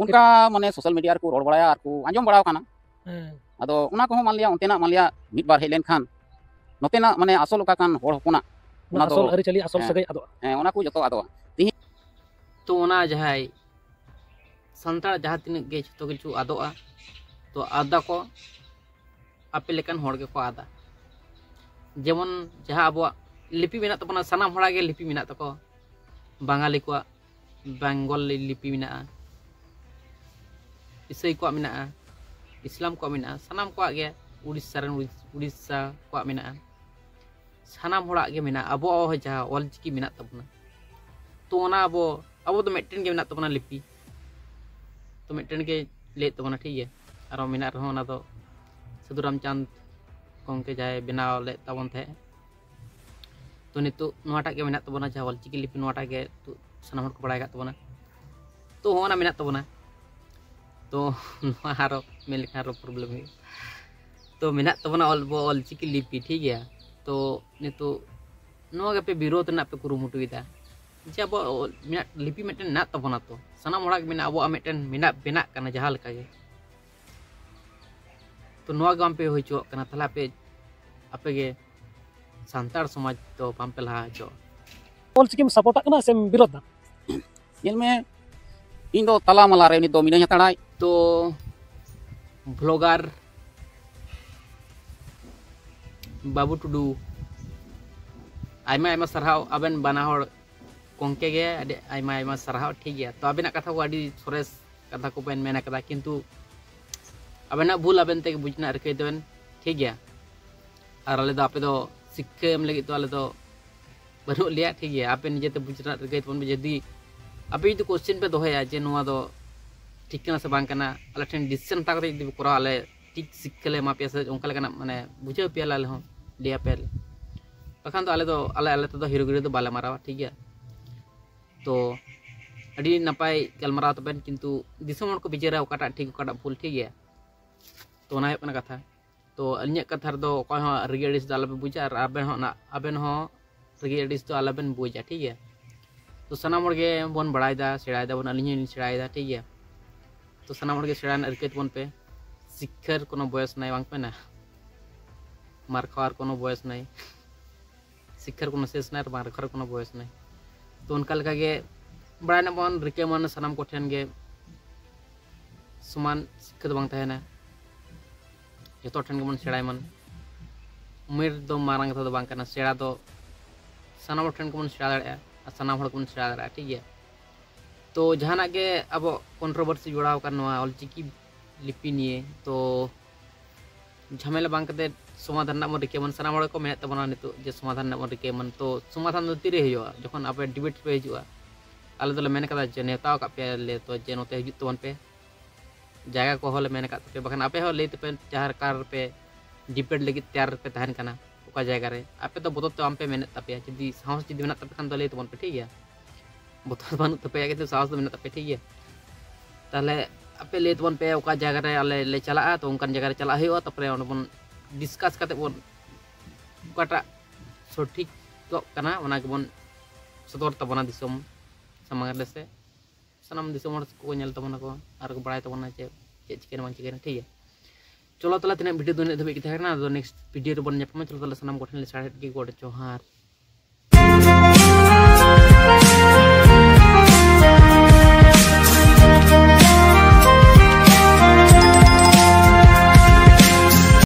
ᱚᱱᱠᱟ, ᱢᱟᱱᱮ, ᱥᱳᱥᱟᱞ ᱢᱤᱰᱤᱭᱟ ᱨᱮᱠᱚ ᱨᱚᱲ ᱵᱟᱲᱟᱭᱟ ᱟᱨ ᱠᱚ ᱟᱸᱡᱚᱢ ᱵᱟᱲᱟᱣ ᱠᱟᱱᱟ᱾ ᱦᱮᱸ᱾ ᱟᱫᱚ ᱚᱱᱟ ᱠᱚᱦᱚᱸ ᱢᱟᱱ ᱞᱤᱭᱟ ᱚᱱᱛᱮᱱᱟᱜ ᱢᱟᱱ ᱞᱤᱭᱟ ᱢᱤᱫ ᱵᱟᱨ ᱦᱮᱡ ᱞᱮᱱᱠᱷᱟᱱ ᱱᱚᱛᱮᱱᱟᱜ, ᱢᱟᱱᱮ, ᱟᱥᱚᱞ ᱚᱠᱟ ᱠᱟᱱ ᱦᱚᱲ ᱦᱚᱯᱚᱱᱟᱜ, ᱚᱱᱟ ᱚᱱᱟ ᱫᱚ, ᱟᱥᱚᱞ ᱟᱹᱨᱤᱪᱟᱹᱞᱤ, ᱟᱥᱚᱞ ᱦᱮᱸ, ᱥᱟᱹᱜᱟᱹᱭ ᱟᱫᱚᱜᱼᱟ᱾ ᱦᱮᱸ, ᱚᱱᱟ ᱠᱚ ᱡᱚᱛᱚ ᱟᱫᱚᱜᱼᱟ᱾ ᱛᱤᱦᱤᱧ ᱛᱚ ᱚᱱᱟ ᱡᱟᱦᱟᱸᱭ ᱥᱟᱱᱛᱟᱲ ᱡᱟᱦᱟᱸ ᱛᱤᱱᱟᱹᱜ ᱜᱮ ᱡᱷᱚᱛᱚ ᱠᱤᱪᱷᱩ ᱟᱫᱚᱜᱼᱟ, ᱛᱚ ᱟᱫᱟ ᱠᱚ ᱟᱯᱮ ᱞᱮᱠᱟᱱ ᱦᱚᱲ ᱜᱮᱠᱚ ᱟᱫᱟ᱾ ᱡᱮᱢᱚᱱ ᱡᱟᱦᱟᱸ ᱟᱵᱚᱣᱟᱜ ᱞᱤᱯᱤ ᱢᱮᱱᱟᱜ ᱛᱟᱵᱚᱱᱟ, ᱥᱟᱱᱟᱢ ᱦᱚᱲᱟᱜ ᱜᱮ ᱞᱤᱯᱤ ᱢᱮᱱᱟᱜ ᱛᱟᱠᱚᱣᱟ᱾ ᱵᱟঙᱟᱞᱤ ᱠᱚᱣᱟᱜ ᱵᱮᱝᱜᱚᱞᱤ ᱞᱤᱯᱤ ᱢᱮᱱᱟᱜᱼᱟ, ᱤᱥᱟᱹᱭ ᱠᱚᱣᱟᱜ ᱢᱮᱱᱟᱜᱼᱟ, ᱤᱥᱞᱟᱢ ᱠᱚᱣᱟᱜ ᱢᱮᱱᱟᱜᱼᱟ, ᱥᱟᱱᱟᱢ ᱠᱚᱣᱟᱜ ᱜᱮ, ᱩᱲᱤᱥᱥᱟ ᱨᱮᱱ ᱩᱲᱤᱥ-, ᱩᱲᱤᱥᱥᱟ ᱠᱚᱣᱟᱜ ᱢᱮᱱᱟᱜᱼᱟ᱾ ᱥᱟᱱᱟᱢ ᱦᱚᱲᱟᱜ ᱜᱮ ᱢᱮᱱᱟᱜᱼᱟ, ᱟᱵᱚᱣᱟᱜ ᱦᱚᱸ ᱡᱟᱦᱟᱸ ᱚᱞᱪᱤᱠᱤ ᱢᱮᱱᱟᱜ ᱛᱟᱵᱚᱱᱟ᱾ ᱛᱚ ᱚᱱᱟ ᱟᱵᱚ, ᱟᱵᱚ ᱫᱚ ᱢᱤᱫᱴᱮᱱ ᱜᱮ ᱢᱮᱱᱟᱜ ᱛᱟᱵᱚᱱᱟ ᱞᱤᱯᱤ, ᱛᱚ ᱢᱤᱫᱴᱮᱱ ᱜᱮ ᱞᱟᱹᱭᱮᱫ ᱛᱟᱵᱚᱱᱟ, ᱴᱷᱤᱠ ᱜᱮᱭᱟ᱾ ᱟᱨᱚ ᱢᱮᱱᱟᱜ ᱨᱮᱦᱚᱸ ᱚᱱᱟ ᱫᱚ ᱥᱟᱹᱫᱷᱩ ᱨᱟᱢᱪᱟᱸᱫᱽ ᱜᱚᱢᱠᱮ ᱡᱟᱦᱟᱸᱭ ᱵᱮᱱᱟᱣ ᱞᱮᱫ ᱛᱟᱵᱚᱱ ᱛᱟᱦᱮᱸᱫ᱾ ᱛᱚ ᱱᱤᱛᱚᱜ ᱱᱚᱣᱟᱴᱟᱜ ᱜᱮ ᱢᱮᱱᱟᱜ ᱛᱟᱵᱚᱱᱟ, ᱡᱟᱦᱟᱸ ᱚᱞᱪᱤᱠᱤ ᱞᱤᱯᱤ, ᱱᱚᱣᱟᱴᱟᱜ ᱜᱮ ᱱᱤᱛᱚᱜ ᱥᱟᱱᱟᱢ ᱦᱚᱲ ᱠᱚ ᱵᱟᱲᱟᱭ ᱟᱠᱟᱫ ᱛᱟᱵᱚᱱᱟ᱾ ᱛᱚ ᱦᱚᱸᱜᱼᱚ ᱱᱟ ᱢᱮᱱᱟᱜ ᱛᱟᱵᱚᱱᱟ᱾ ᱛᱚ ᱱᱚᱣᱟ ᱟᱨᱚ ᱢᱮᱱ ᱞᱮᱠᱷᱟᱱ ᱟᱨᱚ ᱯᱨᱚᱵᱞᱮᱢ ᱦᱩᱭᱩᱜᱼᱟ᱾ ᱛᱚ ᱢᱮᱱᱟᱜ ᱛᱟᱵᱚᱱᱟ ᱚᱞ, ᱟᱵᱚ ᱚᱞᱪᱤᱠᱤ ᱞᱤᱯᱤ, ᱴᱷᱤᱠ ᱜᱮᱭᱟ᱾ ᱛᱚ ᱱᱤᱛᱚᱜ ᱱᱚᱣᱟ ᱜᱮᱯᱮ ᱵᱤᱨᱳᱫᱷ ᱨᱮᱱᱟᱜ ᱯᱮ ᱠᱩᱨᱩᱢᱩᱴᱩᱭᱮᱫᱟ, ᱡᱮ ᱟᱵᱚᱣᱟᱜ ᱚᱞ, ᱢᱮᱱᱟᱜ, ᱞᱤᱯᱤ ᱢᱤᱫᱴᱮᱱ ᱢᱮᱱᱟᱜ ᱛᱟᱵᱚᱱᱟ, ᱛᱚ ᱥᱟᱱᱟᱢ ᱦᱚᱲᱟᱜ ᱜᱮ ᱢᱮᱱᱟᱜᱼᱟ, ᱟᱵᱚᱣᱟᱜ ᱢᱤᱫᱴᱮᱱ ᱢᱮᱱᱟᱜ, ᱵᱮᱱᱟᱜ ᱠᱟᱱᱟ ᱡᱟᱦᱟᱸ ᱞᱮᱠᱟ ᱜᱮ᱾ ᱛᱚ ᱱᱚᱣᱟ ᱜᱮ ᱵᱟᱝᱯᱮ ᱦᱩᱭ ᱦᱚᱪᱚᱣᱟᱜ ᱠᱟᱱᱟ, ᱛᱟᱦᱚᱞᱮ ᱟᱯᱮ, ᱟᱯᱮ ᱜᱮ ᱥᱟᱱᱛᱟᱲ ᱥᱚᱢᱟᱡᱽ ᱫᱚ ᱵᱟᱝᱯᱮ ᱞᱟᱦᱟ ᱦᱚᱪᱚᱣᱟᱜ᱾ ᱚᱞᱪᱤᱠᱤᱢ ᱥᱟᱯᱳᱨᱴᱟᱜ ᱠᱟᱱᱟ ᱥᱮᱢ ᱵᱤᱨᱳᱫᱷ ᱫᱟ? ᱧᱮᱞ ᱢᱮ, ᱤᱧ ᱫᱚ ᱛᱟᱞᱟ ᱢᱟᱞᱟ ᱨᱮ ᱩᱱᱤ ᱫᱚ ᱢᱤᱱᱟᱹᱧ ᱦᱟᱛᱟᱲᱟᱭ᱾ ᱛᱚ ᱵᱷᱞᱚᱜᱟᱨ ᱵᱟᱹᱵᱩ ᱴᱩᱰᱩ, ᱟᱭᱢᱟ ᱟᱭᱢᱟ ᱥᱟᱨᱦᱟᱣ, ᱟᱵᱮᱱ ᱵᱟᱱᱟ ᱦᱚᱲ ᱜᱚᱢᱠᱮ ᱜᱮ ᱟᱹᱰᱤ ᱟᱭᱢᱟ ᱟᱭᱢᱟ ᱥᱟᱨᱦᱟᱣ, ᱴᱷᱤᱠ ᱜᱮᱭᱟ᱾ ᱛᱚ ᱟᱵᱮᱱᱟᱜ ᱠᱟᱛᱷᱟ ᱠᱚ ᱟᱹᱰᱤ ᱥᱚᱨᱮᱥ ᱠᱟᱛᱷᱟ ᱠᱚᱵᱮᱱ ᱢᱮᱱ ᱟᱠᱟᱫᱟ, ᱠᱤᱱᱛᱩ ᱟᱵᱮᱱᱟᱜ ᱵᱷᱩᱞ ᱟᱵᱮᱱ ᱛᱮᱜᱮ ᱵᱩᱡᱽ ᱨᱮᱱᱟᱜ ᱨᱤᱠᱟᱹᱭ ᱛᱟᱵᱮᱱ, ᱴᱷᱤᱠ ᱜᱮᱭᱟ᱾ ᱟᱨ ᱟᱞᱮ ᱫᱚ ᱟᱯᱮ ᱫᱚ ᱥᱤᱠᱠᱷᱟᱹ ᱮᱢ ᱞᱟᱹᱜᱤᱫ ᱫᱚ ᱟᱞᱮ ᱫᱚ ᱵᱟᱹᱱᱩᱜ ᱞᱮᱭᱟ, ᱴᱷᱤᱠ ᱜᱮᱭᱟ᱾ ᱟᱯᱮ ᱱᱤᱡᱮᱛᱮ ᱵᱩᱡᱽ ᱨᱮᱱᱟᱜ ᱨᱤᱠᱟᱹᱭ ᱛᱟᱵᱚᱱ ᱯᱮ, ᱡᱩᱫᱤ ᱟᱯᱮ ᱡᱩᱫᱤ ᱠᱚᱥᱪᱮᱱ ᱯᱮ ᱫᱚᱦᱚᱭᱟ ᱡᱮ ᱱᱚᱣᱟ ᱫᱚ ᱴᱷᱤᱠ ᱠᱟᱱᱟ ᱥᱮ ᱵᱟᱝ ᱠᱟᱱᱟ, ᱟᱞᱮ ᱴᱷᱮᱱ ᱰᱤᱥᱤᱥᱮᱱ ᱦᱟᱛᱟᱣ ᱠᱟᱛᱮ ᱡᱩᱫᱤ ᱯᱮ ᱠᱚᱨᱟᱣᱟ, ᱟᱞᱮ ᱴᱷᱤᱠ ᱥᱤᱠᱠᱷᱟ ᱞᱮ ᱮᱢᱟ ᱯᱮᱭᱟ ᱥᱮ ᱚᱱᱠᱟ ᱞᱮᱠᱟᱱᱟᱜ, ᱢᱟᱱᱮ, ᱵᱩᱡᱷᱟᱹᱣ ᱯᱮᱭᱟᱞᱮ ᱟᱞᱮ ᱦᱚᱸ, ᱞᱟᱹᱭ ᱟᱯᱮᱭᱟᱞᱮ᱾ ᱵᱟᱠᱷᱟᱱ ᱫᱚ ᱟᱞᱮ ᱫᱚ, ᱟᱞᱮ, ᱟᱞᱮ ᱛᱮᱫᱚ ᱦᱤᱨᱳ ᱜᱤᱨᱳ ᱫᱚ ᱵᱟᱞᱮ ᱢᱟᱨᱟᱣᱟ, ᱴᱷᱤᱠ ᱜᱮᱭᱟ᱾ ᱛᱚ ᱟᱹᱰᱤ ᱱᱟᱯᱟᱭ ᱜᱟᱞᱢᱟᱨᱟᱣ ᱛᱟᱵᱮᱱ, ᱠᱤᱱᱛᱩ ᱫᱤᱥᱚᱢ ᱦᱚᱲ ᱠᱚ ᱵᱤᱪᱟᱹᱨᱟ ᱚᱠᱟᱴᱟᱜ ᱴᱷᱤᱠ ᱚᱠᱟᱴᱟᱜ ᱵᱷᱩᱞ, ᱴᱷᱤᱠ ᱜᱮᱭᱟ᱾ ᱛᱚ ᱚᱱᱟ ᱦᱩᱭᱩᱜ ᱠᱟᱱᱟ ᱠᱟᱛᱷᱟ᱾ ᱛᱚ ᱟᱹᱞᱤᱧᱟᱜ ᱠᱟᱛᱷᱟ ᱨᱮᱫᱚ ᱚᱠᱚᱭ ᱦᱚᱸ ᱨᱟᱹᱜᱤ ᱟᱹᱲᱤᱥ ᱫᱚ ᱟᱞᱚᱯᱮ ᱵᱩᱡᱟ, ᱟᱨ ᱟᱵᱮᱱ ᱦᱚᱸ ᱚᱱᱟ, ᱟᱵᱮᱱ ᱦᱚᱸ ᱨᱟᱹᱜᱤ ᱟᱹᱲᱤᱥ ᱫᱚ ᱟᱞᱚᱵᱮᱱ ᱵᱩᱡᱟ, ᱴᱷᱤᱠ ᱜᱮᱭᱟ᱾ ᱛᱚ ᱥᱟᱱᱟᱢ ᱦᱚᱲ ᱜᱮ ᱵᱚᱱ ᱵᱟᱲᱟᱭᱮᱫᱟ, ᱥᱮᱬᱟᱭ ᱫᱟᱵᱚᱱ, ᱟᱹᱞᱤᱧ ᱦᱚᱸᱞᱤᱧ ᱥᱮᱬᱟᱭᱮᱫᱟ, ᱴᱷᱤᱠ ᱜᱮᱭᱟ᱾ ᱛᱚ ᱥᱟᱱᱟᱢ ᱦᱚᱲ ᱜᱮ ᱥᱮᱬᱟ ᱨᱮᱱᱟᱜ ᱨᱤᱠᱟᱹᱭ ᱛᱟᱵᱚᱱ ᱯᱮ᱾ ᱥᱤᱠᱠᱷᱟᱨ ᱠᱳᱱᱳ ᱵᱚᱭᱚᱥ ᱱᱟᱭ, ᱵᱟᱝ ᱠᱚ ᱢᱮᱱᱟ? ᱢᱟᱨ ᱠᱷᱟᱣᱟᱨ ᱠᱳᱱᱳ ᱵᱚᱭᱚᱥ ᱱᱟᱭ, ᱥᱤᱠᱠᱷᱟᱨ ᱠᱳᱱᱳ ᱥᱮᱥ ᱱᱟᱭ ᱟᱨ ᱢᱟᱨ ᱠᱷᱟᱣᱟᱨ ᱠᱳᱱᱳ ᱵᱚᱭᱚᱥ ᱱᱟᱭ᱾ ᱛᱚ ᱚᱱᱠᱟ ᱞᱮᱠᱟᱜᱮ ᱵᱟᱲᱟᱭ ᱨᱮᱱᱟᱜ ᱵᱚᱱ ᱨᱤᱠᱟᱹ ᱢᱟ ᱥᱟᱱᱟᱢ ᱠᱚᱴᱷᱮᱱ ᱜᱮ, ᱥᱚᱢᱟᱱ ᱥᱤᱠᱠᱷᱟ ᱫᱚ ᱵᱟᱝ ᱛᱟᱦᱮᱱᱟ, ᱡᱚᱛᱚ ᱴᱷᱮᱱ ᱜᱮᱵᱚᱱ ᱥᱮᱬᱟᱭ ᱢᱟ᱾ ᱩᱢᱮᱨ ᱫᱚ ᱢᱟᱨᱟᱝ ᱠᱟᱛᱷᱟ ᱫᱚ ᱵᱟᱝ ᱠᱟᱱᱟ, ᱥᱮᱬᱟ ᱫᱚ ᱥᱟᱱᱟᱢ ᱦᱚᱲ ᱴᱷᱮᱱ ᱜᱮᱵᱚᱱ ᱥᱮᱬᱟ ᱫᱟᱲᱮᱭᱟᱜᱼᱟ ᱟᱨ ᱥᱟᱱᱟᱢ ᱦᱚᱲ ᱜᱮᱵᱚᱱ ᱥᱮᱬᱟ ᱫᱟᱲᱮᱭᱟᱜᱼᱟ, ᱴᱷᱤᱠ ᱜᱮᱭᱟ᱾ ᱛᱚ ᱡᱟᱦᱟᱱᱟᱜ ᱜᱮ ᱟᱵᱚ ᱠᱚᱱᱴᱨᱳᱵᱷᱟᱨᱥᱤ ᱡᱚᱲᱟᱣ ᱟᱠᱟᱱ ᱱᱚᱣᱟ ᱚᱞᱪᱤᱠᱤ ᱞᱤᱯᱤ ᱱᱤᱭᱮ, ᱛᱚ ᱡᱷᱟᱢᱮᱞᱟ ᱵᱟᱝ ᱠᱟᱛᱮ ᱥᱚᱢᱟᱫᱷᱟᱱ ᱨᱮᱱᱟᱜ ᱵᱚᱱ ᱨᱤᱠᱟᱹᱭ ᱢᱟ᱾ ᱥᱟᱱᱟᱢ ᱦᱚᱲ ᱠᱚ ᱢᱮᱱᱮᱫ ᱛᱟᱵᱚᱱᱟ ᱱᱤᱛᱚᱜ ᱡᱮ ᱥᱚᱢᱟᱫᱷᱟᱱ ᱨᱮᱱᱟᱜ ᱵᱚᱱ ᱨᱤᱠᱟᱹᱭ ᱢᱟ᱾ ᱛᱚ ᱥᱚᱢᱟᱫᱷᱟᱱ ᱫᱚ ᱛᱤᱨᱮ ᱦᱩᱭᱩᱜᱼᱟ? ᱡᱚᱠᱷᱚᱱ ᱟᱯᱮ ᱰᱤᱵᱮᱴ ᱯᱮ ᱦᱤᱡᱩᱜᱼᱟ᱾ ᱟᱞᱮ ᱫᱚᱞᱮ ᱢᱮᱱ ᱠᱟᱫᱟ ᱡᱮ ᱱᱮᱣᱛᱟ ᱟᱠᱟᱫ ᱯᱮᱭᱟ ᱞᱮ, ᱛᱚ ᱡᱮ ᱱᱚᱛᱮ ᱦᱤᱡᱩᱜ ᱛᱟᱵᱚᱱ ᱯᱮ, ᱡᱟᱭᱜᱟ ᱠᱚᱦᱚᱸ ᱞᱮ ᱢᱮᱱ ᱟᱠᱟᱫ ᱛᱟᱯᱮᱭᱟ, ᱵᱟᱠᱷᱟᱱ ᱟᱯᱮ ᱦᱚᱸ ᱞᱟᱹᱭ ᱛᱟᱯᱮ ᱡᱟᱦᱟᱸ ᱠᱟᱨ ᱨᱮᱯᱮ ᱰᱤᱵᱮᱴ ᱞᱟᱹᱜᱤᱫ ᱛᱮᱭᱟᱨ ᱨᱮᱯᱮ ᱛᱟᱦᱮᱱ ᱠᱟᱱᱟ, ᱚᱠᱟ ᱡᱟᱭᱜᱟ ᱨᱮ ᱟᱯᱮ ᱫᱚ ᱵᱚᱛᱚᱨ ᱛᱮ ᱵᱟᱝᱯᱮ ᱢᱮᱱᱮᱫ ᱛᱟᱯᱮᱭᱟ᱾ ᱡᱩᱫᱤ ᱥᱟᱦᱚᱥ ᱡᱩᱫᱤ ᱢᱮᱱᱟᱜ ᱛᱟᱯᱮ ᱠᱷᱟᱱ ᱫᱚ ᱞᱟᱹᱭ ᱛᱟᱵᱚᱱ ᱯᱮ, ᱴᱷᱤᱠ ᱜᱮᱭᱟ? ᱵᱚᱛᱚᱨ ᱵᱟᱹᱱᱩᱜ ᱛᱟᱯᱮᱭᱟ, ᱠᱤᱱᱛᱩ ᱥᱟᱦᱚᱥ ᱫᱚ ᱢᱮᱱᱟᱜ ᱛᱟᱯᱮᱭᱟ, ᱴᱷᱤᱠ ᱜᱮᱭᱟ? ᱛᱟᱦᱚᱞᱮ ᱟᱯᱮ ᱞᱟᱹᱭ ᱛᱟᱵᱚᱱ ᱯᱮ ᱚᱠᱟ ᱡᱟᱭᱜᱟ ᱨᱮ ᱟᱞᱮ ᱞᱮ ᱪᱟᱞᱟᱜᱼᱟ, ᱛᱚ ᱚᱱᱠᱟᱱ ᱡᱟᱭᱜᱟ ᱨᱮ ᱪᱟᱞᱟᱜ ᱦᱩᱭᱩᱜᱼᱟ, ᱛᱟᱨᱯᱚᱨᱮ ᱚᱸᱰᱮ ᱵᱚᱱ ᱰᱤᱥᱠᱟᱥ ᱠᱟᱛᱮ ᱵᱚᱱ ᱚᱠᱟᱴᱟᱜ ᱥᱚᱴᱷᱤᱠᱚᱜ ᱠᱟᱱᱟ ᱚᱱᱟ ᱜᱮᱵᱚᱱ ᱥᱚᱫᱚᱨ ᱛᱟᱵᱚᱱᱟ ᱫᱤᱥᱚᱢ ᱥᱟᱢᱟᱝ ᱨᱮ, ᱥᱮ ᱥᱟᱱᱟᱢ ᱫᱤᱥᱚᱢ ᱦᱚᱲ ᱠᱚ ᱧᱮᱞ ᱛᱟᱵᱚᱱᱟ ᱠᱚ ᱟᱨ ᱠᱚ ᱵᱟᱲᱟᱭ ᱛᱟᱵᱚᱱᱟ ᱡᱮ ᱪᱮᱫ ᱪᱤᱠᱟᱹᱭᱱᱟ ᱵᱟᱝ ᱪᱤᱠᱟᱹᱭᱱᱟ, ᱴᱷᱤᱠ ᱜᱮᱭᱟ? ᱪᱚᱞᱚ ᱛᱟᱦᱚᱞᱮ ᱛᱮᱦᱮᱧᱟᱜ ᱵᱷᱤᱰᱤᱭᱳ ᱫᱚ ᱤᱱᱟᱹᱜ ᱫᱷᱟᱹᱵᱤᱡ ᱜᱮ ᱛᱟᱦᱮᱸ ᱠᱟᱱᱟ᱾ ᱟᱫᱚ ᱱᱮᱠᱥᱴ ᱵᱷᱤᱰᱤᱭᱳ ᱨᱮᱵᱚᱱ ᱧᱟᱯᱟᱢᱟ᱾ ᱪᱚᱞᱚ ᱛᱟᱦᱚᱞᱮ ᱥᱟᱱᱟᱢ ᱠᱚᱴᱷᱮᱱ ᱞᱮ ᱥᱟᱨᱦᱟᱣᱮᱫ ᱜᱮ, ᱜᱚᱰ ᱡᱚᱦᱟᱨ᱾